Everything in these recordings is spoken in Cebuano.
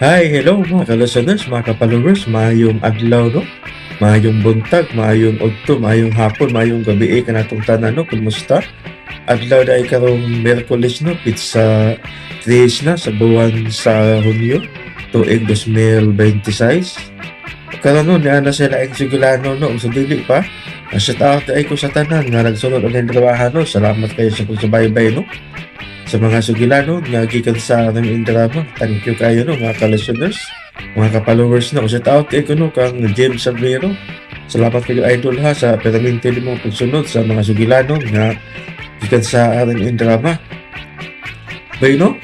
Hi, hello mga ka-listeners, mga ka-followers, maayong adlaw, no? Maayong buntag, maayong udto, maayong hapon, maayong gabi eh, kanatong tanan, no? Kumusta? Adlaw dahil karong Miyerkules, no? Pizza 3 na sa buwan sa Hunyo, tuig 2026. Karon no, niya na sila ang sigilano, no? Sa dili pa, shout out ay ko sa tanan nga nagsunod ang trabaho, no? Salamat kayo sa pagsubaybay, no? Sa mga sugilano nga gikan sa aming drama. Thank you kayo, no, mga ka-listeners, mga ka-followers, no. Shout out kay kuno kang James Sabrero. Salamat kayo, idol, ha, sa permanente mo pagsunod sa mga sugilano nga gikan sa aming drama. Bueno,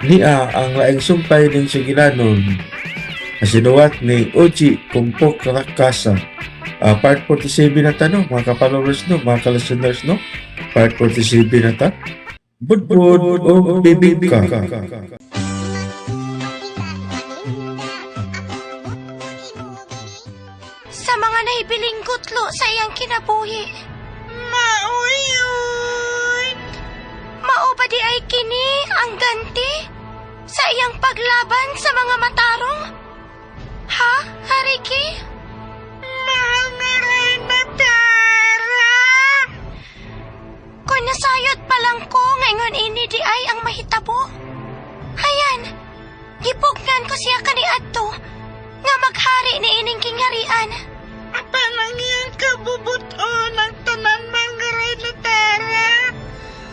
niya ang laing sumpay ng sugilanon na sinuwat ni Oji Kumpok Rakasa. Part 47 na ta, no, mga ka-followers, no, mga ka-listeners, no. Part 47 na ta. Budbud o bibingka. Sa mga nahibiling gutlo sa iyang kinabuhi. Mauyuy! Mao ba di ay kini ang ganti sa iyang paglaban sa mga matarong? Ha, Hariki? Mahal nga Reyna Tara! Kung nasayod pa lang ko ngayon ini di ay ang mahitabo. Hayan, gipugnan ko siya kaniadto nga maghari ni ining kingharian. Apan ang iyang kabubuton ang tanan mga Reyna Tara.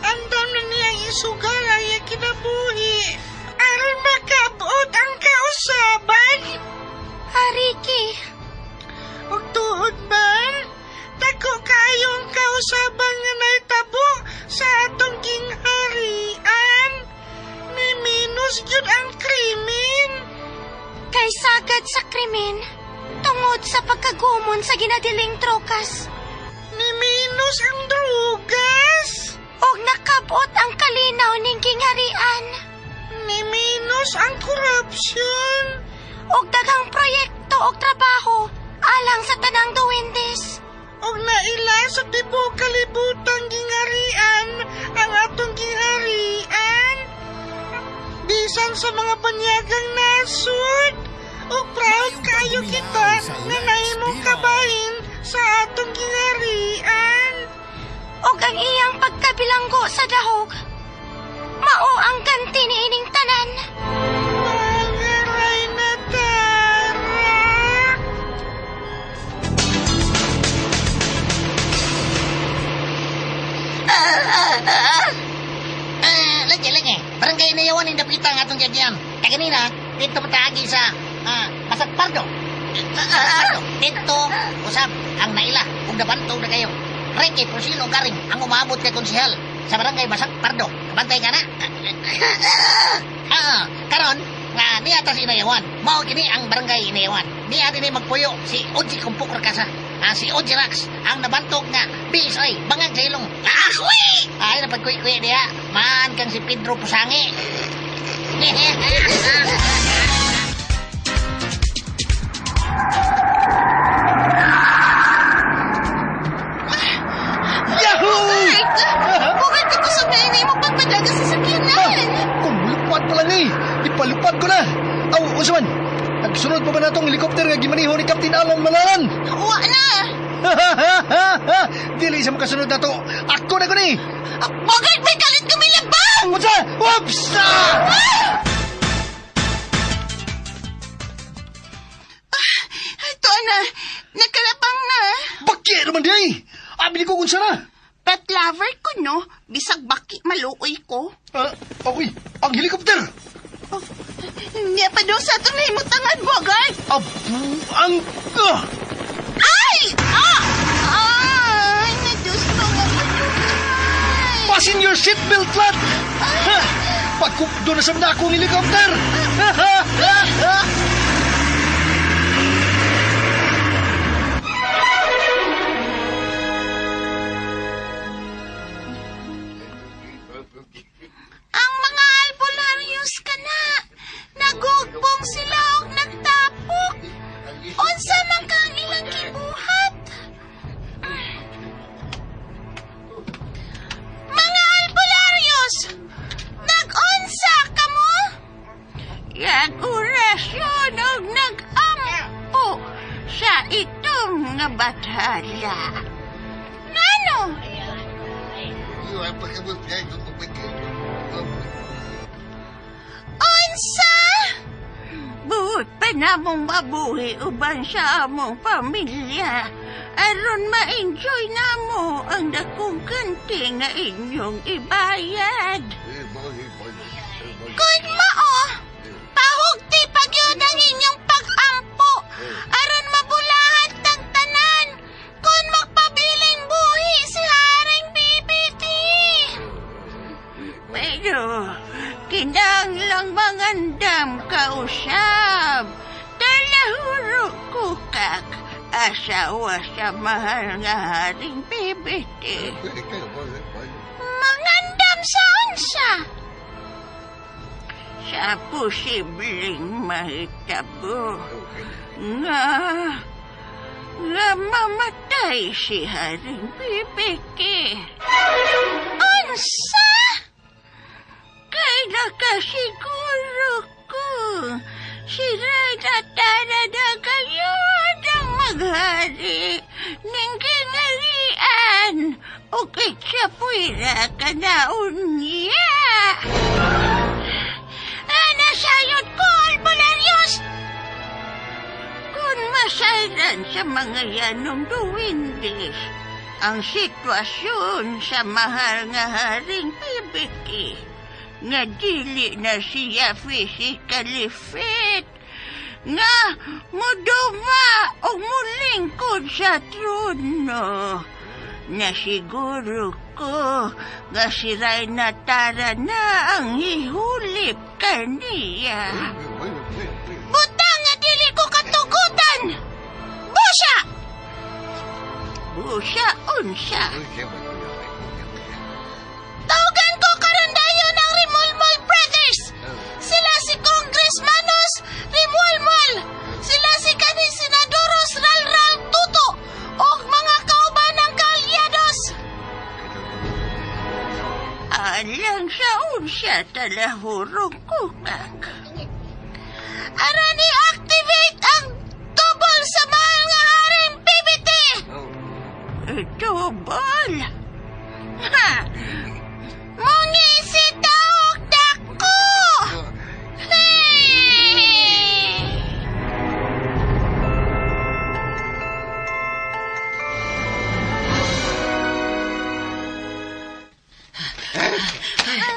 Andam na niyang isugal ang iyang kinabuhi. Aron makabot ang kausaban. Hariki, Ug tuod man, dako kayong kausaban nga naitabo sa atong gingharian. Ni minus gyud ang krimen. Kay sagad sa krimen, tungod sa pagkagumon sa ginadiling trokas. Ni minus ang drugas. Og nakabot ang kalinaw ning gingharian. Ni minus ang korupsyon. Og daghang proyekto og trabaho alang sa tanang duwendes. Og naila sa tibuok kalibutan gingharian ang atong gingharian. Bisan sa mga banyagang nasod. Og proud kayo kita nga nahimong kabahin sa atong gingharian. Og ang iyang pagkabilanggo sa dahog. Mao ang ganti ni ining tanan. Mahal nga Reyna Tara. Lagi, lagi. Barangay na yawan yung dapita ang atong gagyan. Kaya kanina, dito pataagi sa Masagpardo. Masagpardo. Dito, usab, ang naila, kung nabantog na kayo. Ricky Prusilo Garing, ang umabot kay konsehal sa barangay Masagpardo. Kabantay ka na. Karon, nga niya ta si Inayawan. Mao kini ang barangay Inayawan. Niya din magpuyo si Oji Kumpok Rakasa. Si Oji Rax, ang nabantog nga BSI, bangag sa ilong. Ahoy! Ay, napagkuy-kuy niya. Maan kang si Pedro Pusangi. Yahoo! Bugart ka kusog na ini imong pagpadaga sa sakyanan. Kung lupad pa lang eh, ipalupad ko na. Aw, unsa man? Nagsunod pa ba na tong helikopter nga gimaniho ni Captain Alan Malalan? Wa na. Dili siya makasunod na to. Ako na ko ni. Bugart, may kalit kami labang! Unsa? Whoops! Ah! Ito na, nakalapang na. Bakit naman di ay? Abi ni ko kung sana. Pet lover ko, no? Bisag baki maluoy ko. Okay, ang helikopter. Oh, niya pa daw sa atong nahimutangan, Bogart. Abu ang... Ah! Ay! Ah! Ay, nadusto mo ko. Fasten your seatbelt, lad! Ha! Pagkupdo na sa mga akong helikopter! Ang mga albularyos ka na. Nagugbong sila og nagtapok. Unsa man kang ilang gibuhat? Mga albularyos! Nag-unsa kamo? Yan oras itom nga bathala. Ngano? Unsa? Buot pa namong mabuhi uban sa among pamilya. Aron ma-enjoy namo ang dakong kanti nga inyong ibayad. Kun mao, pahugti pagyud ang inyong pag-ampo aron mabulahan tang tanan. Kun magpabiling buhi si Haring BBT. Pero kinahanglang mangandam kausab. Talahuro kukak asawa sa mahal nga Haring BBT. Mangandam sa unsa? Sa posibleng mahitabo nga nga mamatay si Haring Bibiki. Unsa? Kay nakasiguro ko si Reyna Tara na gayon ang maghari ng gingarian o kitsapuira ka na unya. Ana sayod ko, Albularyos! Kung masayran sa mga yanong duwindis, ang sitwasyon sa mahal nga Haring Bibiki, nga dili na siya physically fit, nga muduma o mulingkod sa trono. Nasiguro ko nga si Reyna Tara na ang ihulip kaniya. Butang nga dili ko katugutan! Busa! Busa unsa? Tawagan ko karon dayon ang Rimulmol Brothers! Sila si Congressmanos Rimulmol! Sila si kani Senadoros Ralral Tuto! Og mga kauban ng Kalyados! Alang sa unsa talahurong kukak. Aran i-activate ang double sa mahal nga Haring PBT! Double? Ha! Mungisi taog dako! Hey!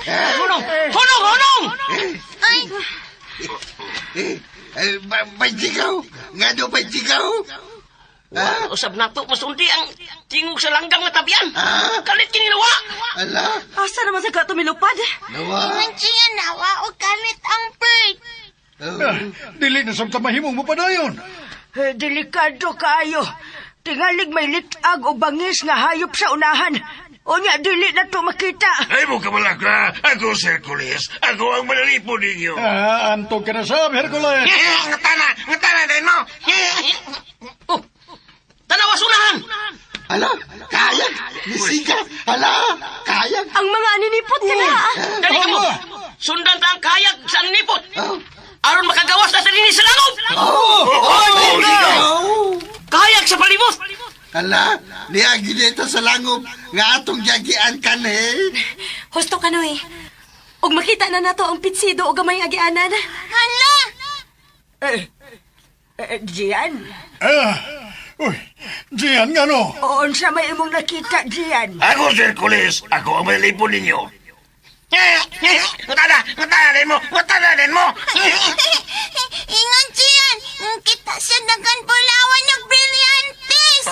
Hunong! Hunong! Hunong! Ay, May sigaw! Nga do may sigaw? Wa, usab nato masundi ang tingog sa langgam nga tabian. Ah? Kalit kini nawa. Ala, Asa naman sa ka tumilupad? nawa. ingon siya nawa o kalit ang bird. Ah, dili na samta mahimong mo padayon. Eh, delikado kaayo. Tingalig may litag o bangis nga hayop sa unahan. Unya, dili na to makita. Ay mo kamalaka! Ako, Sir Hercules! Ako ang manalipon ninyo! Ah, antog ka na sab, Hercules. Ngatana! Ngatana din mo! Oh. Tanawa sunahan. Ala, kayag! Nisiga! Ala, kayag! Ang mga aninipot ka na. Dali ka mo. Sundan ta ang kayag sa nipot. Aron makagawas na sa linis sa langob. Oh! Kayag sa palibot. Ala, niagi dito sa langob nga atong jagian kan eh. Husto ka, Noy. Ug makita na nato ang pitsido o gamay agianan. Hala! Eh, eh, Gian, Ah, uy, Gian nga no. unsa may imong nakita, Gian? Ako, Sir Hercules! Ako ang manalipon ninyo! Ngatana! Ngatana din mo! Ngatana din mo! Ingon siya, kita siya dagan bulawan ng brilyantes.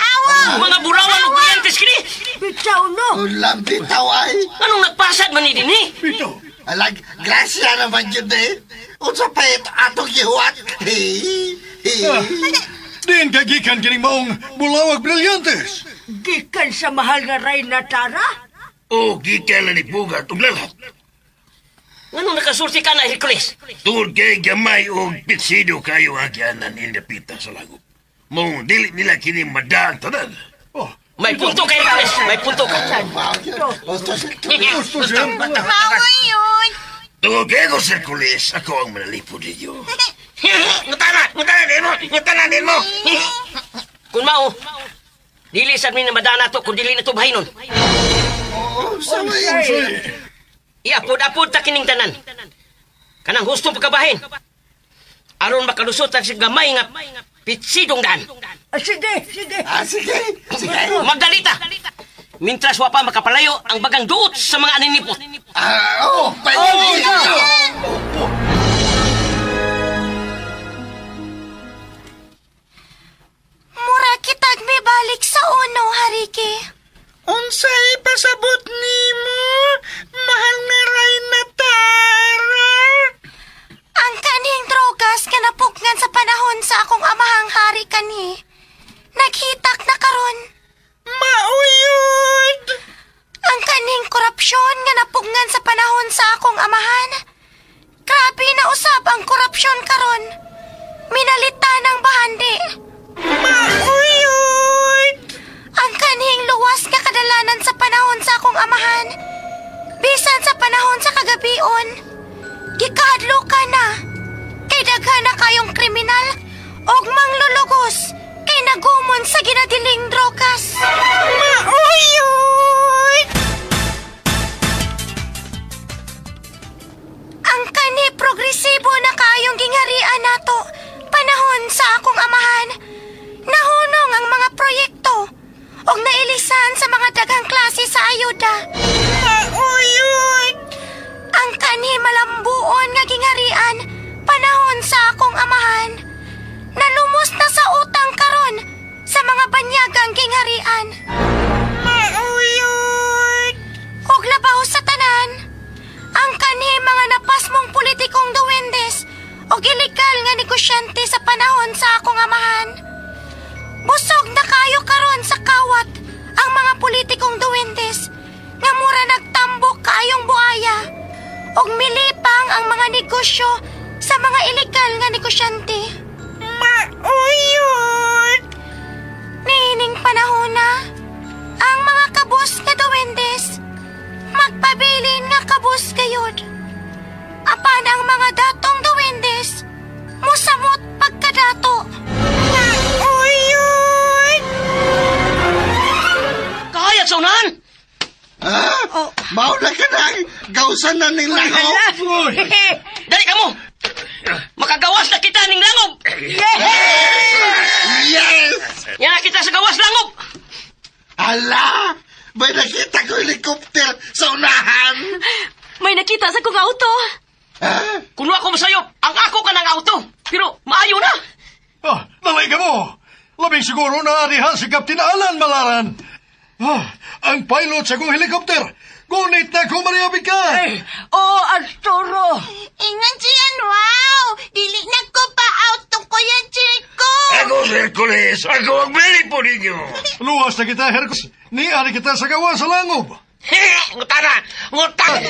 Awa! Mga burawan og brilyantes kini. Bitaw no. Ulam bitaw ay. Anong nagpasad man ni dinhi? Bito. Ala, grasya naman yun eh. Unsa pa ito atong gihuat? Hey, hey. Ah, diin ka gikan kining maong bulawag brilyantes. Gikan sa mahal nga Reyna Tara? O, gikan na ni Pugat ug lalat. Nganong nakasulti ka na Hercules? Tungod kay gamay o pitsido kayo ang gianan indapita sa lagob. Mong dili nila kini madaang tanan. Oh, May punto ka Hercules, may punto ka. Gusto gusto siya. Mawa yun. Tungod Tungod kay ako, Sir Kulis, ako ang manalipod ninyo. Ngutana! Ngutana din mo! Ngutana din mo! Kung mao, dili sad mi na madana to kung dili na to bahinon. Oh, sabay. Iapod-apod ta kining tanan. Kanang hustong pagkabahin. Aron makalusot ta sa gamay nga pitsidong daan. Ah, sige, sige. Ah, sige. Sige. Magdalita. Mintras wa pa makapalayo ang bagang duot sa mga aninipot. Ah, oh, pwede. Mura kitag may balik sa uno, Hariki. Unsay pasabot nimo, mahal nga Reyna Tara? Ang kaning drogas nga napugnan sa panahon sa akong amahang hari kani. Naghitak na karon. Mauyod! Ang kaning korupsyon nga napugnan sa panahon sa akong amahan. Grabe na usab ang korupsyon karon. Minalita ng bahandi. Mauyod! Ang kanhing luwas nga kadalanan sa panahon sa akong amahan. Bisan sa panahon sa kagabion. Gikahadlo ka na. Kay daghan na kayong kriminal og manglulugos kay nagumon sa ginadiling drogas. Mauyod! Ang kani progresibo na kayong gingharian nato panahon sa akong amahan. Nahunong ang mga proyekto og nailisan sa mga daghang klase sa ayuda. Mauyod! Ang kanhi malambuon nga gingharian panahon sa akong amahan. Nalumos na sa utang karon sa mga banyagang gingharian. Mauyod! Ug labaw sa tanan, ang kanhi mga napasmong politikong duwendes o ilegal nga negosyante sa panahon sa akong amahan. Busog na kayo karon sa kawat ang mga politikong duwendes nga mura nagtambok kaayong buaya ug milipang ang mga negosyo sa mga ilegal nga negosyante. Mauyod! Niining panahon na, ang mga kabus nga duwendes, magpabilin nga kabus gayod. Apan ang mga datong duwendes, musamot pagkadato. Mauyod! Kahayag sa unahan! Ha? Mao na ka nang gawsan na ning langob. Dali ka mo! Makagawas na kita ning langob! Yes! Yan na kita sa gawas langob! Ala! May nakita ko helicopter sa unahan. May nakita sa kong auto. Ha? Kung ako masayop, ang ako ka ng auto! Pero maayo na! Ah, nalay ka mo! Labing siguro na arihan si Captain Alan Malaran. Ah, ang pilot sa kong helicopter. Ngunit na ko mariabi ka! Eh, oo, Arturo. Ingan siyan, wow! Dili na ko pa out tong Kuya Chico! Ako, Sir Kulis, ako ang manalipod ninyo. Luwas na kita, Hercules. Niari kita sa gawa sa langob. Ngutana! Ngutana!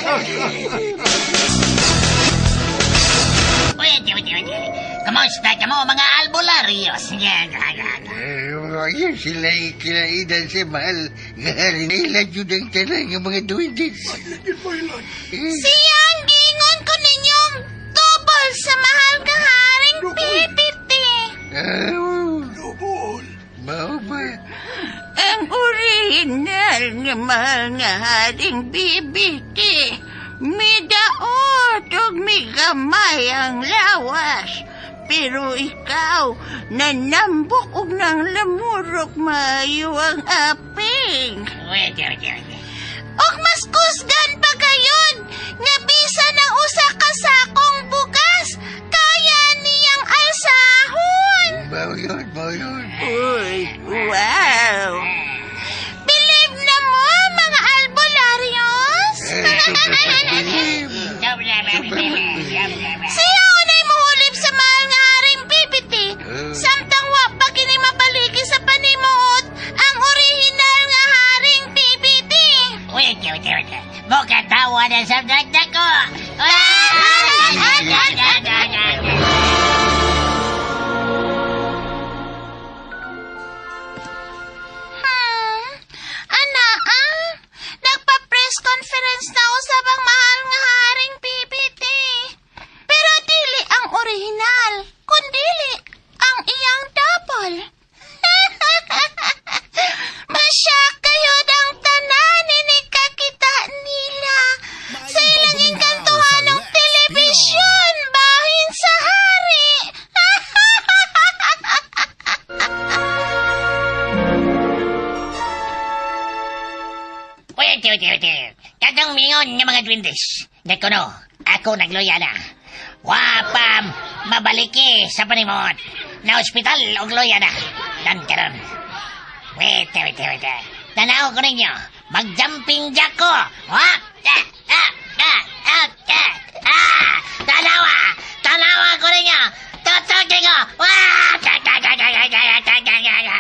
Wait, wait, wait. Kamusta ka mo mga albularyos? Ayun sila kinaidan si mahal. Gahari nila yun ang tanan ng mga duwendes. Siyang gingon ko ninyong tubol sa mahal nga haring PPT. Double. Mao ba? Ang original nga mahal nga haring BBT. Midaot ug migamay ang lawas. Pero ikaw, nanambok og nang lamurok maayo ang aping. Wait, wait, wait. Og mas kusgan pa gayon nga bisan ang usa ka sakong bugas, kaya niyang alsahon. Mao yun, mao yun. Uy, wow! Believe na mo, mga albularyos? Siya unay muhulip sa mahal nga haring PPT. Samtang wa pa kini mabaliki sa panimuot ang orihinal nga haring PPT. Wait, wait, wait. Mukatawa na sa dagdag ko. Ana, ah, nagpa-press conference na usab ang mahal nga haring PPT. Hercules. Nga kuno, ako nagluya na. Wapam, mabaliki sa panimot. Na ospital og luya na. Dan karon. Wait, wait, wait. Tanaw ko ninyo. Mag-jumping jack ko. Ha? Ah, ah, ah, ah, ah, ah. Tanawa! Tanawa ko ninyo. Tutukin ko. Wah! Ta, ta, ta, ta, ta, ta, ta, ta, ta, ta.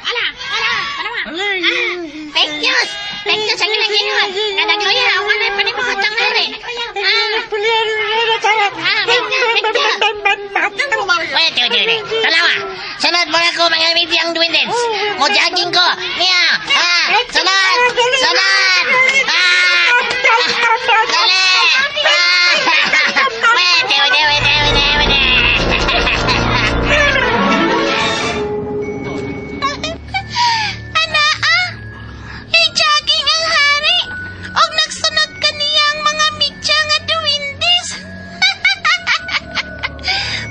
Ala, ala, tanawa. Ah, fake news! Fake news ang ginagingon. Nga nagluya, wala pa ni mga tangari. Ah, ah, fake news, fake news. Wait, wait, wait. Tanawa. Sunod mo na ko mga medyang duwendens. Mo jogging ko. Niya. Ah, sunod. Sunod. Ah, dali. Ah, wait, wait, wait, wait, wait, wait. Ana ah! I-jogging ang hari! Og nagsunod kaniya ang mga mitya nga duwindis!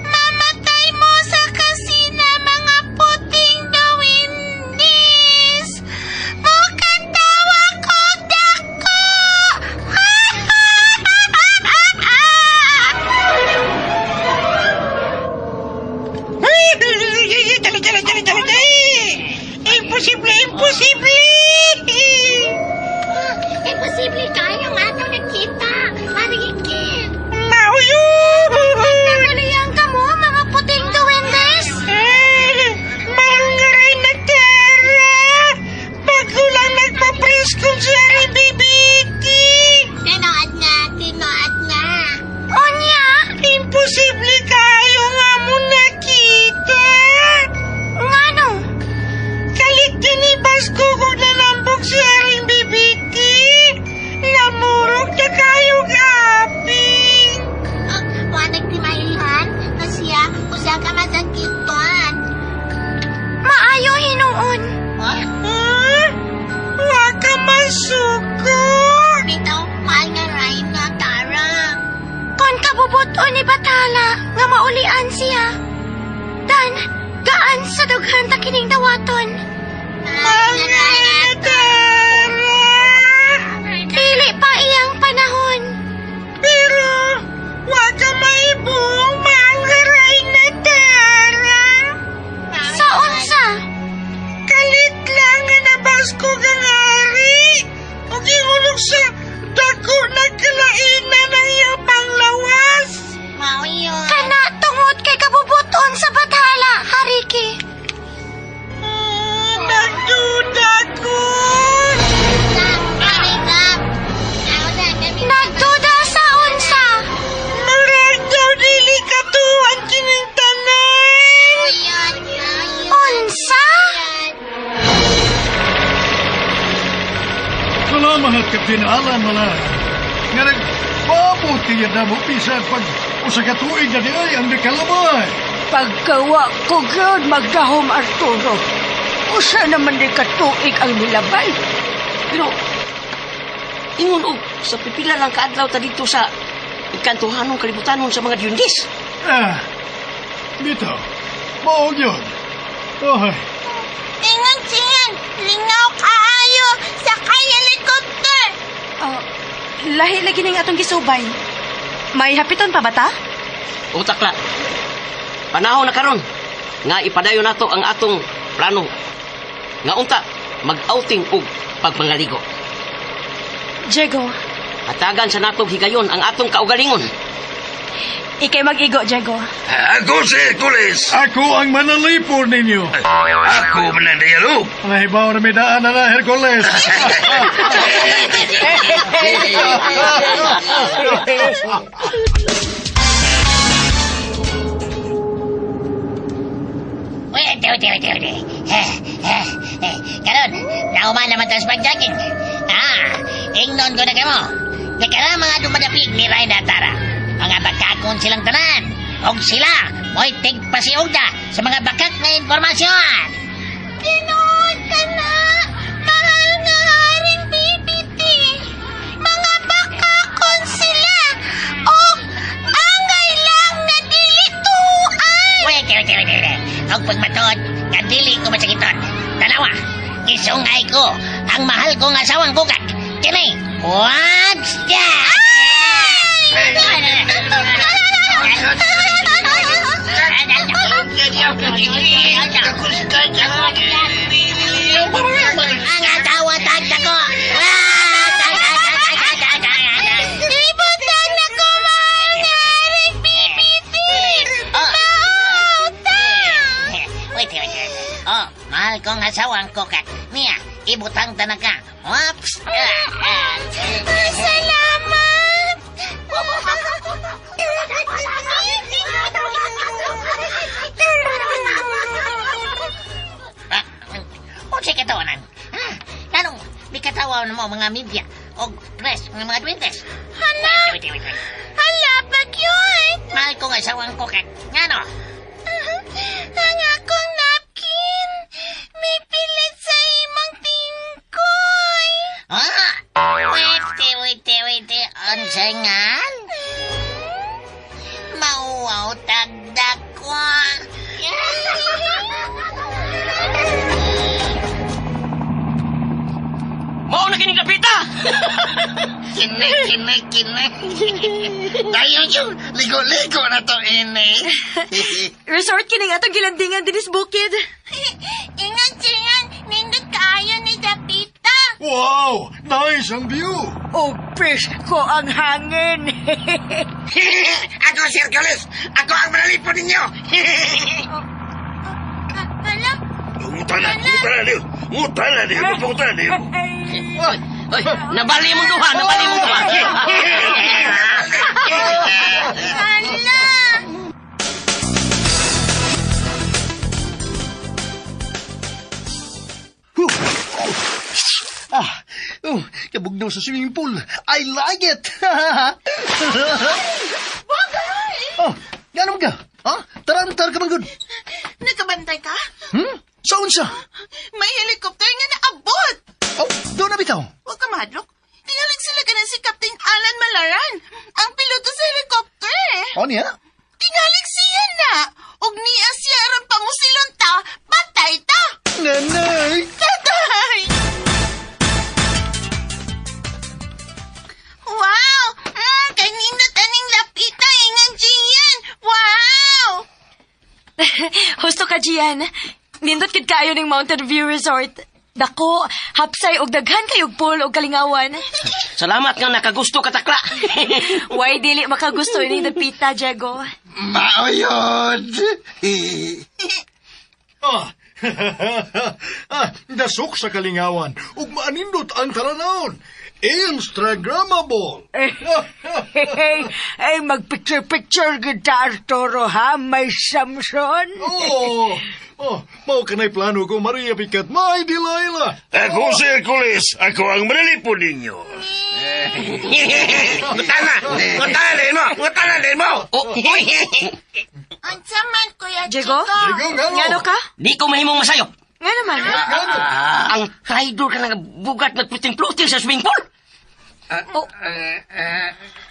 Mamatay mo sa kasina mga puting duwindis! Mukatawa ko dako! Dali, dali, dali, dali, dali! Imposible, imposible! Imposible kayo nga ito nakita! Hariki! Mao yun! Nagkakaliyang ka mo, mga puting duwindes! Eh, Mangaray na tara! Bago lang nagpa-presko si Harry Bibiti! Tinood nga, tinood nga. Unya? Imposible kayo nga mo nakita! Ngano? Kalit din ni Basko kung nanambok si Haring Bibiti! Namurog na kayo aping! Wanag di mailhan na siya usa ka masakiton. Maayo hinuon. Ha? Wa ka masuko! Bitaw, mahal nga ray na tara. Kon kabubuto ni Bathala nga maulian siya. Dan, gaan sa dughan ta kining dawaton. Mahal nga tara! Dili pa iyang panahon. Pero, wa ka maibong manggaray na tara! Sa unsa? Kalit lang nga nabasko kang hari! O gihulog sa dako na kalainan ng iyang panglawas! Mao yun. Kana tungod kay kabubuton sa Bathala, hariki. Nagduda ko! Nagduda sa unsa? Murag daw dili katuan kining tanan! Unsa? Salamat, Captain Alan Malaran. Nga nagpaabot kaya na mo bisan pag usa ka tuig na di ay ang nakalabay. Pagkawa ko gyud magdahom, Arturo. Usa naman di katuig ang nilabay. Pero, ingon og sa pipila lang kaadlaw ta dito sa ikantuhanong kalibutanon sa mga duwendis. Ah, bitaw, mao yun. Ay, Ingon siyan, lingaw kaayo sa kay helicopter. Lahi lagi ning atong gisubay. May hapiton pa ba ta? Utak la. Panahon na karon nga ipadayon nato ang atong plano. Nga unta mag-outing og pagpangaligo. Diego, Hatagan sa natong higayon ang atong kaugalingon. ikay mag-igo, Diego. Ako si Hercules. Ako ang manalipon ninyo. Ako man ang dialog. Nahibaw na may daan na na, Hercules. Wait, wait, wait, wait, wait. Eh, eh, eh. Karon, nauman naman tas pag-jogging. Ah, ingnon ko na kamo. Kaya mga dumadapig ni Rayna Tara. Mga bakakon silang tanan. Og sila, mo'y tigpasiugda sa mga bakak na impormasyon. Tinuod ka na, mahal nga haring BBT. Mga bakakon sila. Og angay lang na dili tuan. Wait, wait, wait, wait. Og pagmatuod, kadili ko masakiton. Tanawa, isungay ko ang mahal What's that? Ang atawa tagda ko. Ibutang na ko mga PPT! Maota! Wait, wait, wait. Oh, mahal kong asawang koka. Mia, ibutang tanaka. Whoops. Salamat! Ah, unsay katawanan? Ah, Nanong, mikatawa mo mga media o press ng mga duwendes. Hala! Wait, wait, wait, wait. Hala, pagyut! Mahal kong asawang koka. Ngano? Ang akong napkin! May pilit sa imong tingkoy! Ah, wait, wait, wait. Unsay ngan? Mauwaw tagdak ko. Mao na kining dapita. Kini, kini, kini. Dayon yung ligo-ligo na to, ini. Resort kining atong gilandingan dinis bukid. Ingat siyan! Nindot kaayo ni Dapita! Wow! Nice ang view! Og presko ang hangin. Ako, Sir Hercules! Ako ang manalipon ninyo! Hala! Ngutana, ngutana niyo. Ngutana niyo, ngutana niyo. Oy, oy, nabali mong duha, nabali mong duha. Hala! Ah, oh, kabugnaw sa swimming pool. I like it! Bagay! Oh, gano'n ka? Ha? Tarantar ka man gud. Nakabantay ka? Hmm? Sa unsa? May helicopter nga naabot! Oh, doon na bitaw. Huwag ka mahadlok. Tingalig sila ka na si Captain Alan Malaran, ang piloto sa helicopter. O niya? Tingalig siya na! Og niya siya aron pamusilon ta, patay ta! Nanay! Tatay! Wow! Kanina taning lapita, ingan Gian! Wow! Husto ka, Gian. Nindot kid kaayo ning Mountain View Resort. Dako, hapsay og daghan kayog pool og kalingawan. Salamat nga nakagusto ka takla. Why dili makagusto ining dapita, Diego? Mao yun! Ah, ah, dasok sa kalingawan ug maanindot ang taranawon. Instagrammable. Hey, ay magpicture-picture gud ta Arturo ha, may Samson. Oh, oh, mao kanay plano ko Maria Picat, my Delilah. Ako si Hercules. Ako ang manalipon ninyo. Ngutana! Ngutana din mo! Ngutana din mo! Oh, oy, Unsa man, Kuya Diego? Chico? Diego, ngano? Ngano ka? di ko mahimong masayop. Nga naman. Ang traitor ka nga bugat nagputing-pluting sa swimming pool. O,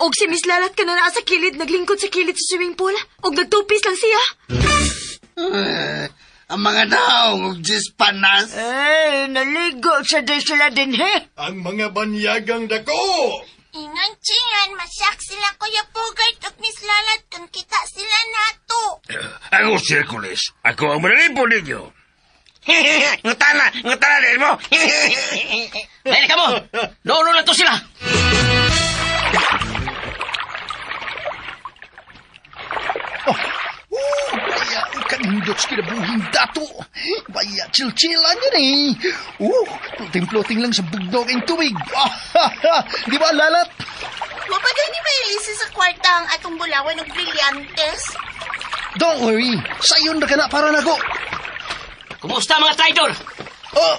og si Miss Lalat ka na naa sa kilid, naglingkod sa kilid sa swimming pool. Og nagtupis lang siya. Ang mga daong og Diyos panas. Ay, naligo sa di sila din he. Ang mga banyagang dako. Ingan Gian, masyak sila Kuya Pugart ug Miss Lalat kung kita sila nato. Ako si Hercules. Ako ang manalipon ninyo. Ngutana! Ngutana din mo! Dahil ka mo. Lolo na to sila. Oh, baya, kanindot sa kinabuhing dato. Baya, chill-chillan yun eh. Floating-floating lang sa bugnog ang tubig. Di ba, lalat? Wa pa gani mailisi sa kwarta ang atong bulawan og brilyantes. Don't worry, sayon na ka na para nako. Kumusta mga traitor? Oh,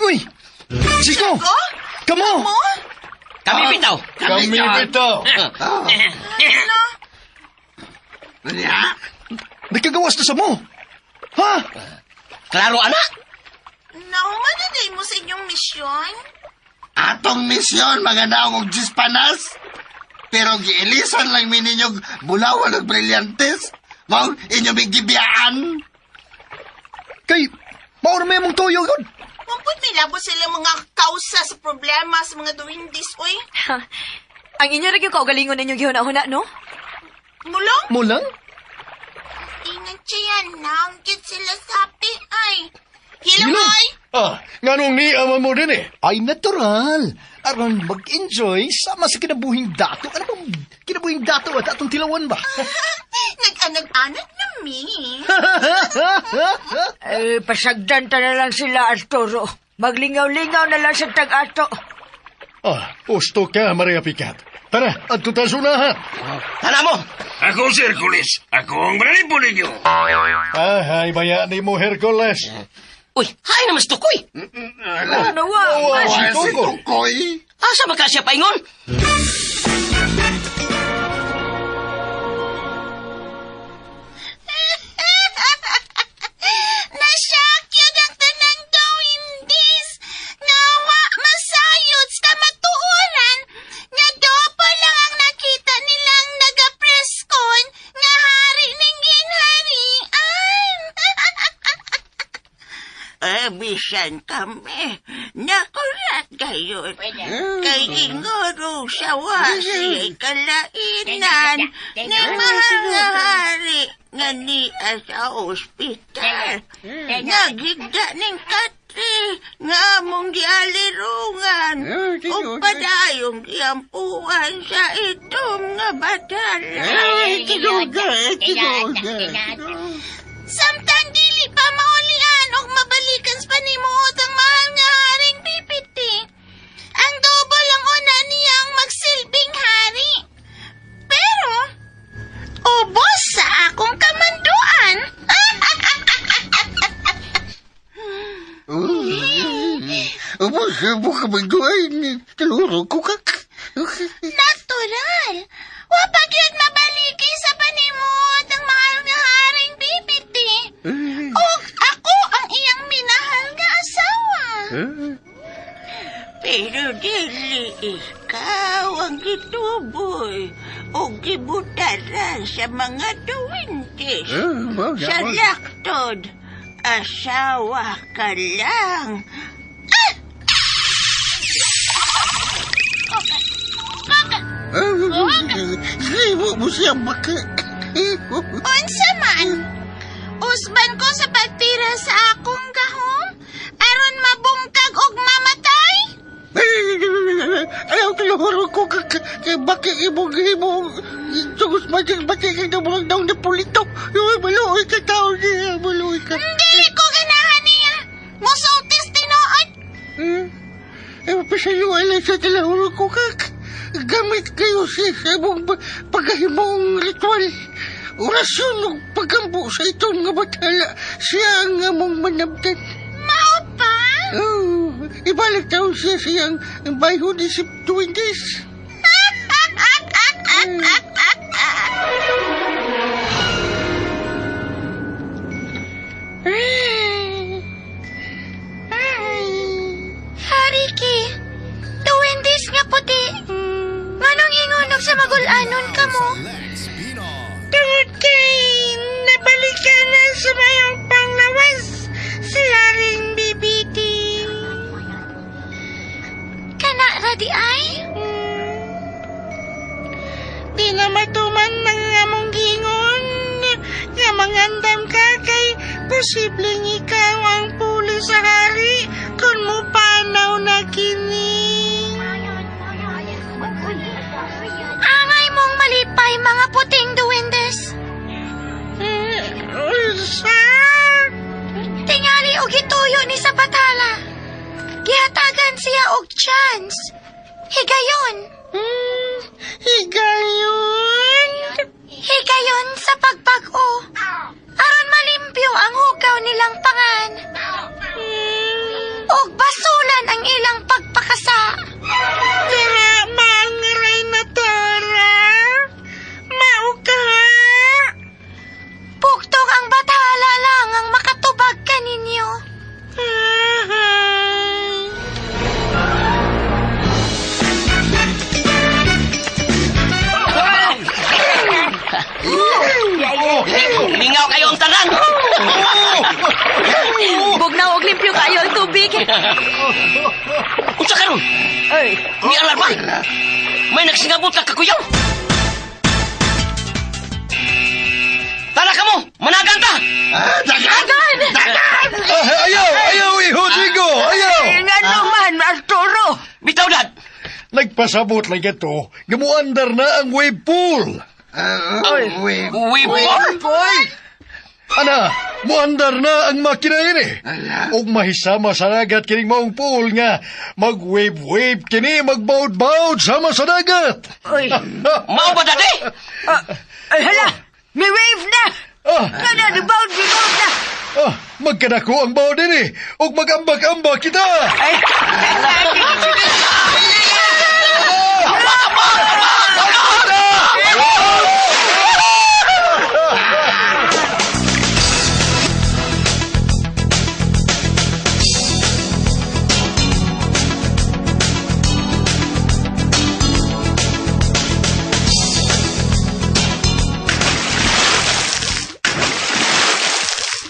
uy, Chico! Kamo! Mo? Kami bitaw. Kami bitaw. Nya? Nakagawas na sa mo. Ha? Klaro anak. Nahuman na day mo sa inyong misyon? Atong misyon, mga daong og Diyos panas. Pero giilisan lang mi ninyong bulawan og brilyantes. Mao inyong gibiyaan. Kay, maura may mong toyo yun. Wampot may labo sila mga kausa sa problema sa mga duwindis, uy. Ang inyo ra gyud kaugalingon ninyong gihuna-huna, no? Mulong? Mulang? Ingat siya, naanggit sila sapi ay. Hilong ay! Ah, nganong niaman mo din eh. Ay, natural. Aron mag-enjoy sama sa kinabuhing dato. Ano bang kinabuhing dato at atong tilawan ba? Nag-anag-anag na mi. Eh, pasagdan ta na lang sila, Arturo. Maglingaw-lingaw na lang sa tag-ato. Ah, usto ka, Maria Picat. Tara, adto ta sa unahan. Tana mo! Ako si Hercules. Ako ang mananipo ninyo. Ah, ay, baya ni mo, Hercules. Uy, hay naman si Tukoy! Nawa, Oh, si Si Tukoy. Tukoy. Asa man ka siya paingon? Nasyak yun ang tanang gawindis. Nga wa masayod sa matuoran. Nga dopo lang ang nakita nilang nagapreskon nga hari ning ginharian. Eh, bisan kami. Nakulat gayon. Kay ingoro sa wasi kalainan ni mahal nga hari nga niya sa ospital. Nagigda ning katri nga among gialirungan ug padayong giampuan sa itom nga batala. Ay, tinuga, tinuga. Samtang dili pa maulian og mabalikan sa panimuot ang mahal nga haring pipiti. Ang double ang una niyang magsilbing hari. Pero, ubos sa akong kamanduan. Ubos, ubos ka magduay. Taluro ko kak. Natural! Wa pa gyud mabaliki sa panimuot ang mahal nga haring pipiti. Og ako ang iyang minahal nga asawa. Pero dili ikaw ang gituboy o gibutaran sa mga duwintis. Sa laktod, asawa ka lang. Sibo mo siya baka. Unsa man? Usban ko sa pagtira sa akong gahom aron mabungkag og mamatay. Ayaw taluro ko kak. Baka imong imong tungos magic baka kang murag daw na pulito. Maluoy ka tao niya, maluoy ka. Dili ko ganahan niya. Musultis tinuod. Eh, pasayuan lang sa talahuro ko kak. Gamit kayo siya sa imong paghahimong ritual. Orasyon ug pagkampo sa itong nga bathala. Siya ang among manabtan. Mao pa? Oh, ibalik taon siya siyang bayho ni si Duwindes. Hariki, duwendis nga puti. Nganong ingonog sa magulanon ka mo? Tungod kay nabalikan na sa mayong panglawas si Haring Bibiti. Kana radi ay? Di na matuman ng among gingon nga mangandam ka kay posibleng ikaw ang puli sa hari kung mo panaw na kini. Angay mong malipay mga puting duwendes. Unsa? Tingali og gituyo ni sa batala. Gihatagan siya og chance. Higayon. Higayon? Higayon sa pagbag-o. Aron malimpyo ang hugaw nilang pangan. Og basulan ang ilang pagpakasa. Dara mangaray na tara. Mao ka ha? Pugtong ang bathala lang ang makatubag kaninyo. Ahay. Lingaw kayo ang tanan! Bugnaw og limpyo kayo ang tubig. Unsa karon? Ay, Ni alarma! May nagsingabot na kakuyaw. Tara ka mo! Managan ta! Ah, dagan! Dagan! Ah, ayaw, ayaw, iho, Diego, ayaw! Ay, nga naman, Arturo. Bitaw, Dad! Nagpasabot lang ito, gamuandar na ang wave pool. Wait. We poor! Paul, Ana, muandar na ang makina ini. Ug mahisama sa dagat kining maong pool nga mag-wave-wave kini, magbaud-baud sama sa dagat. Uy, Mao ba, Daddy? ah, ay hala, may wave na. Ah, Kana, ni bound, ni bound na. ah, magkadako ang baud ini ug magambak-ambak kita. Ay,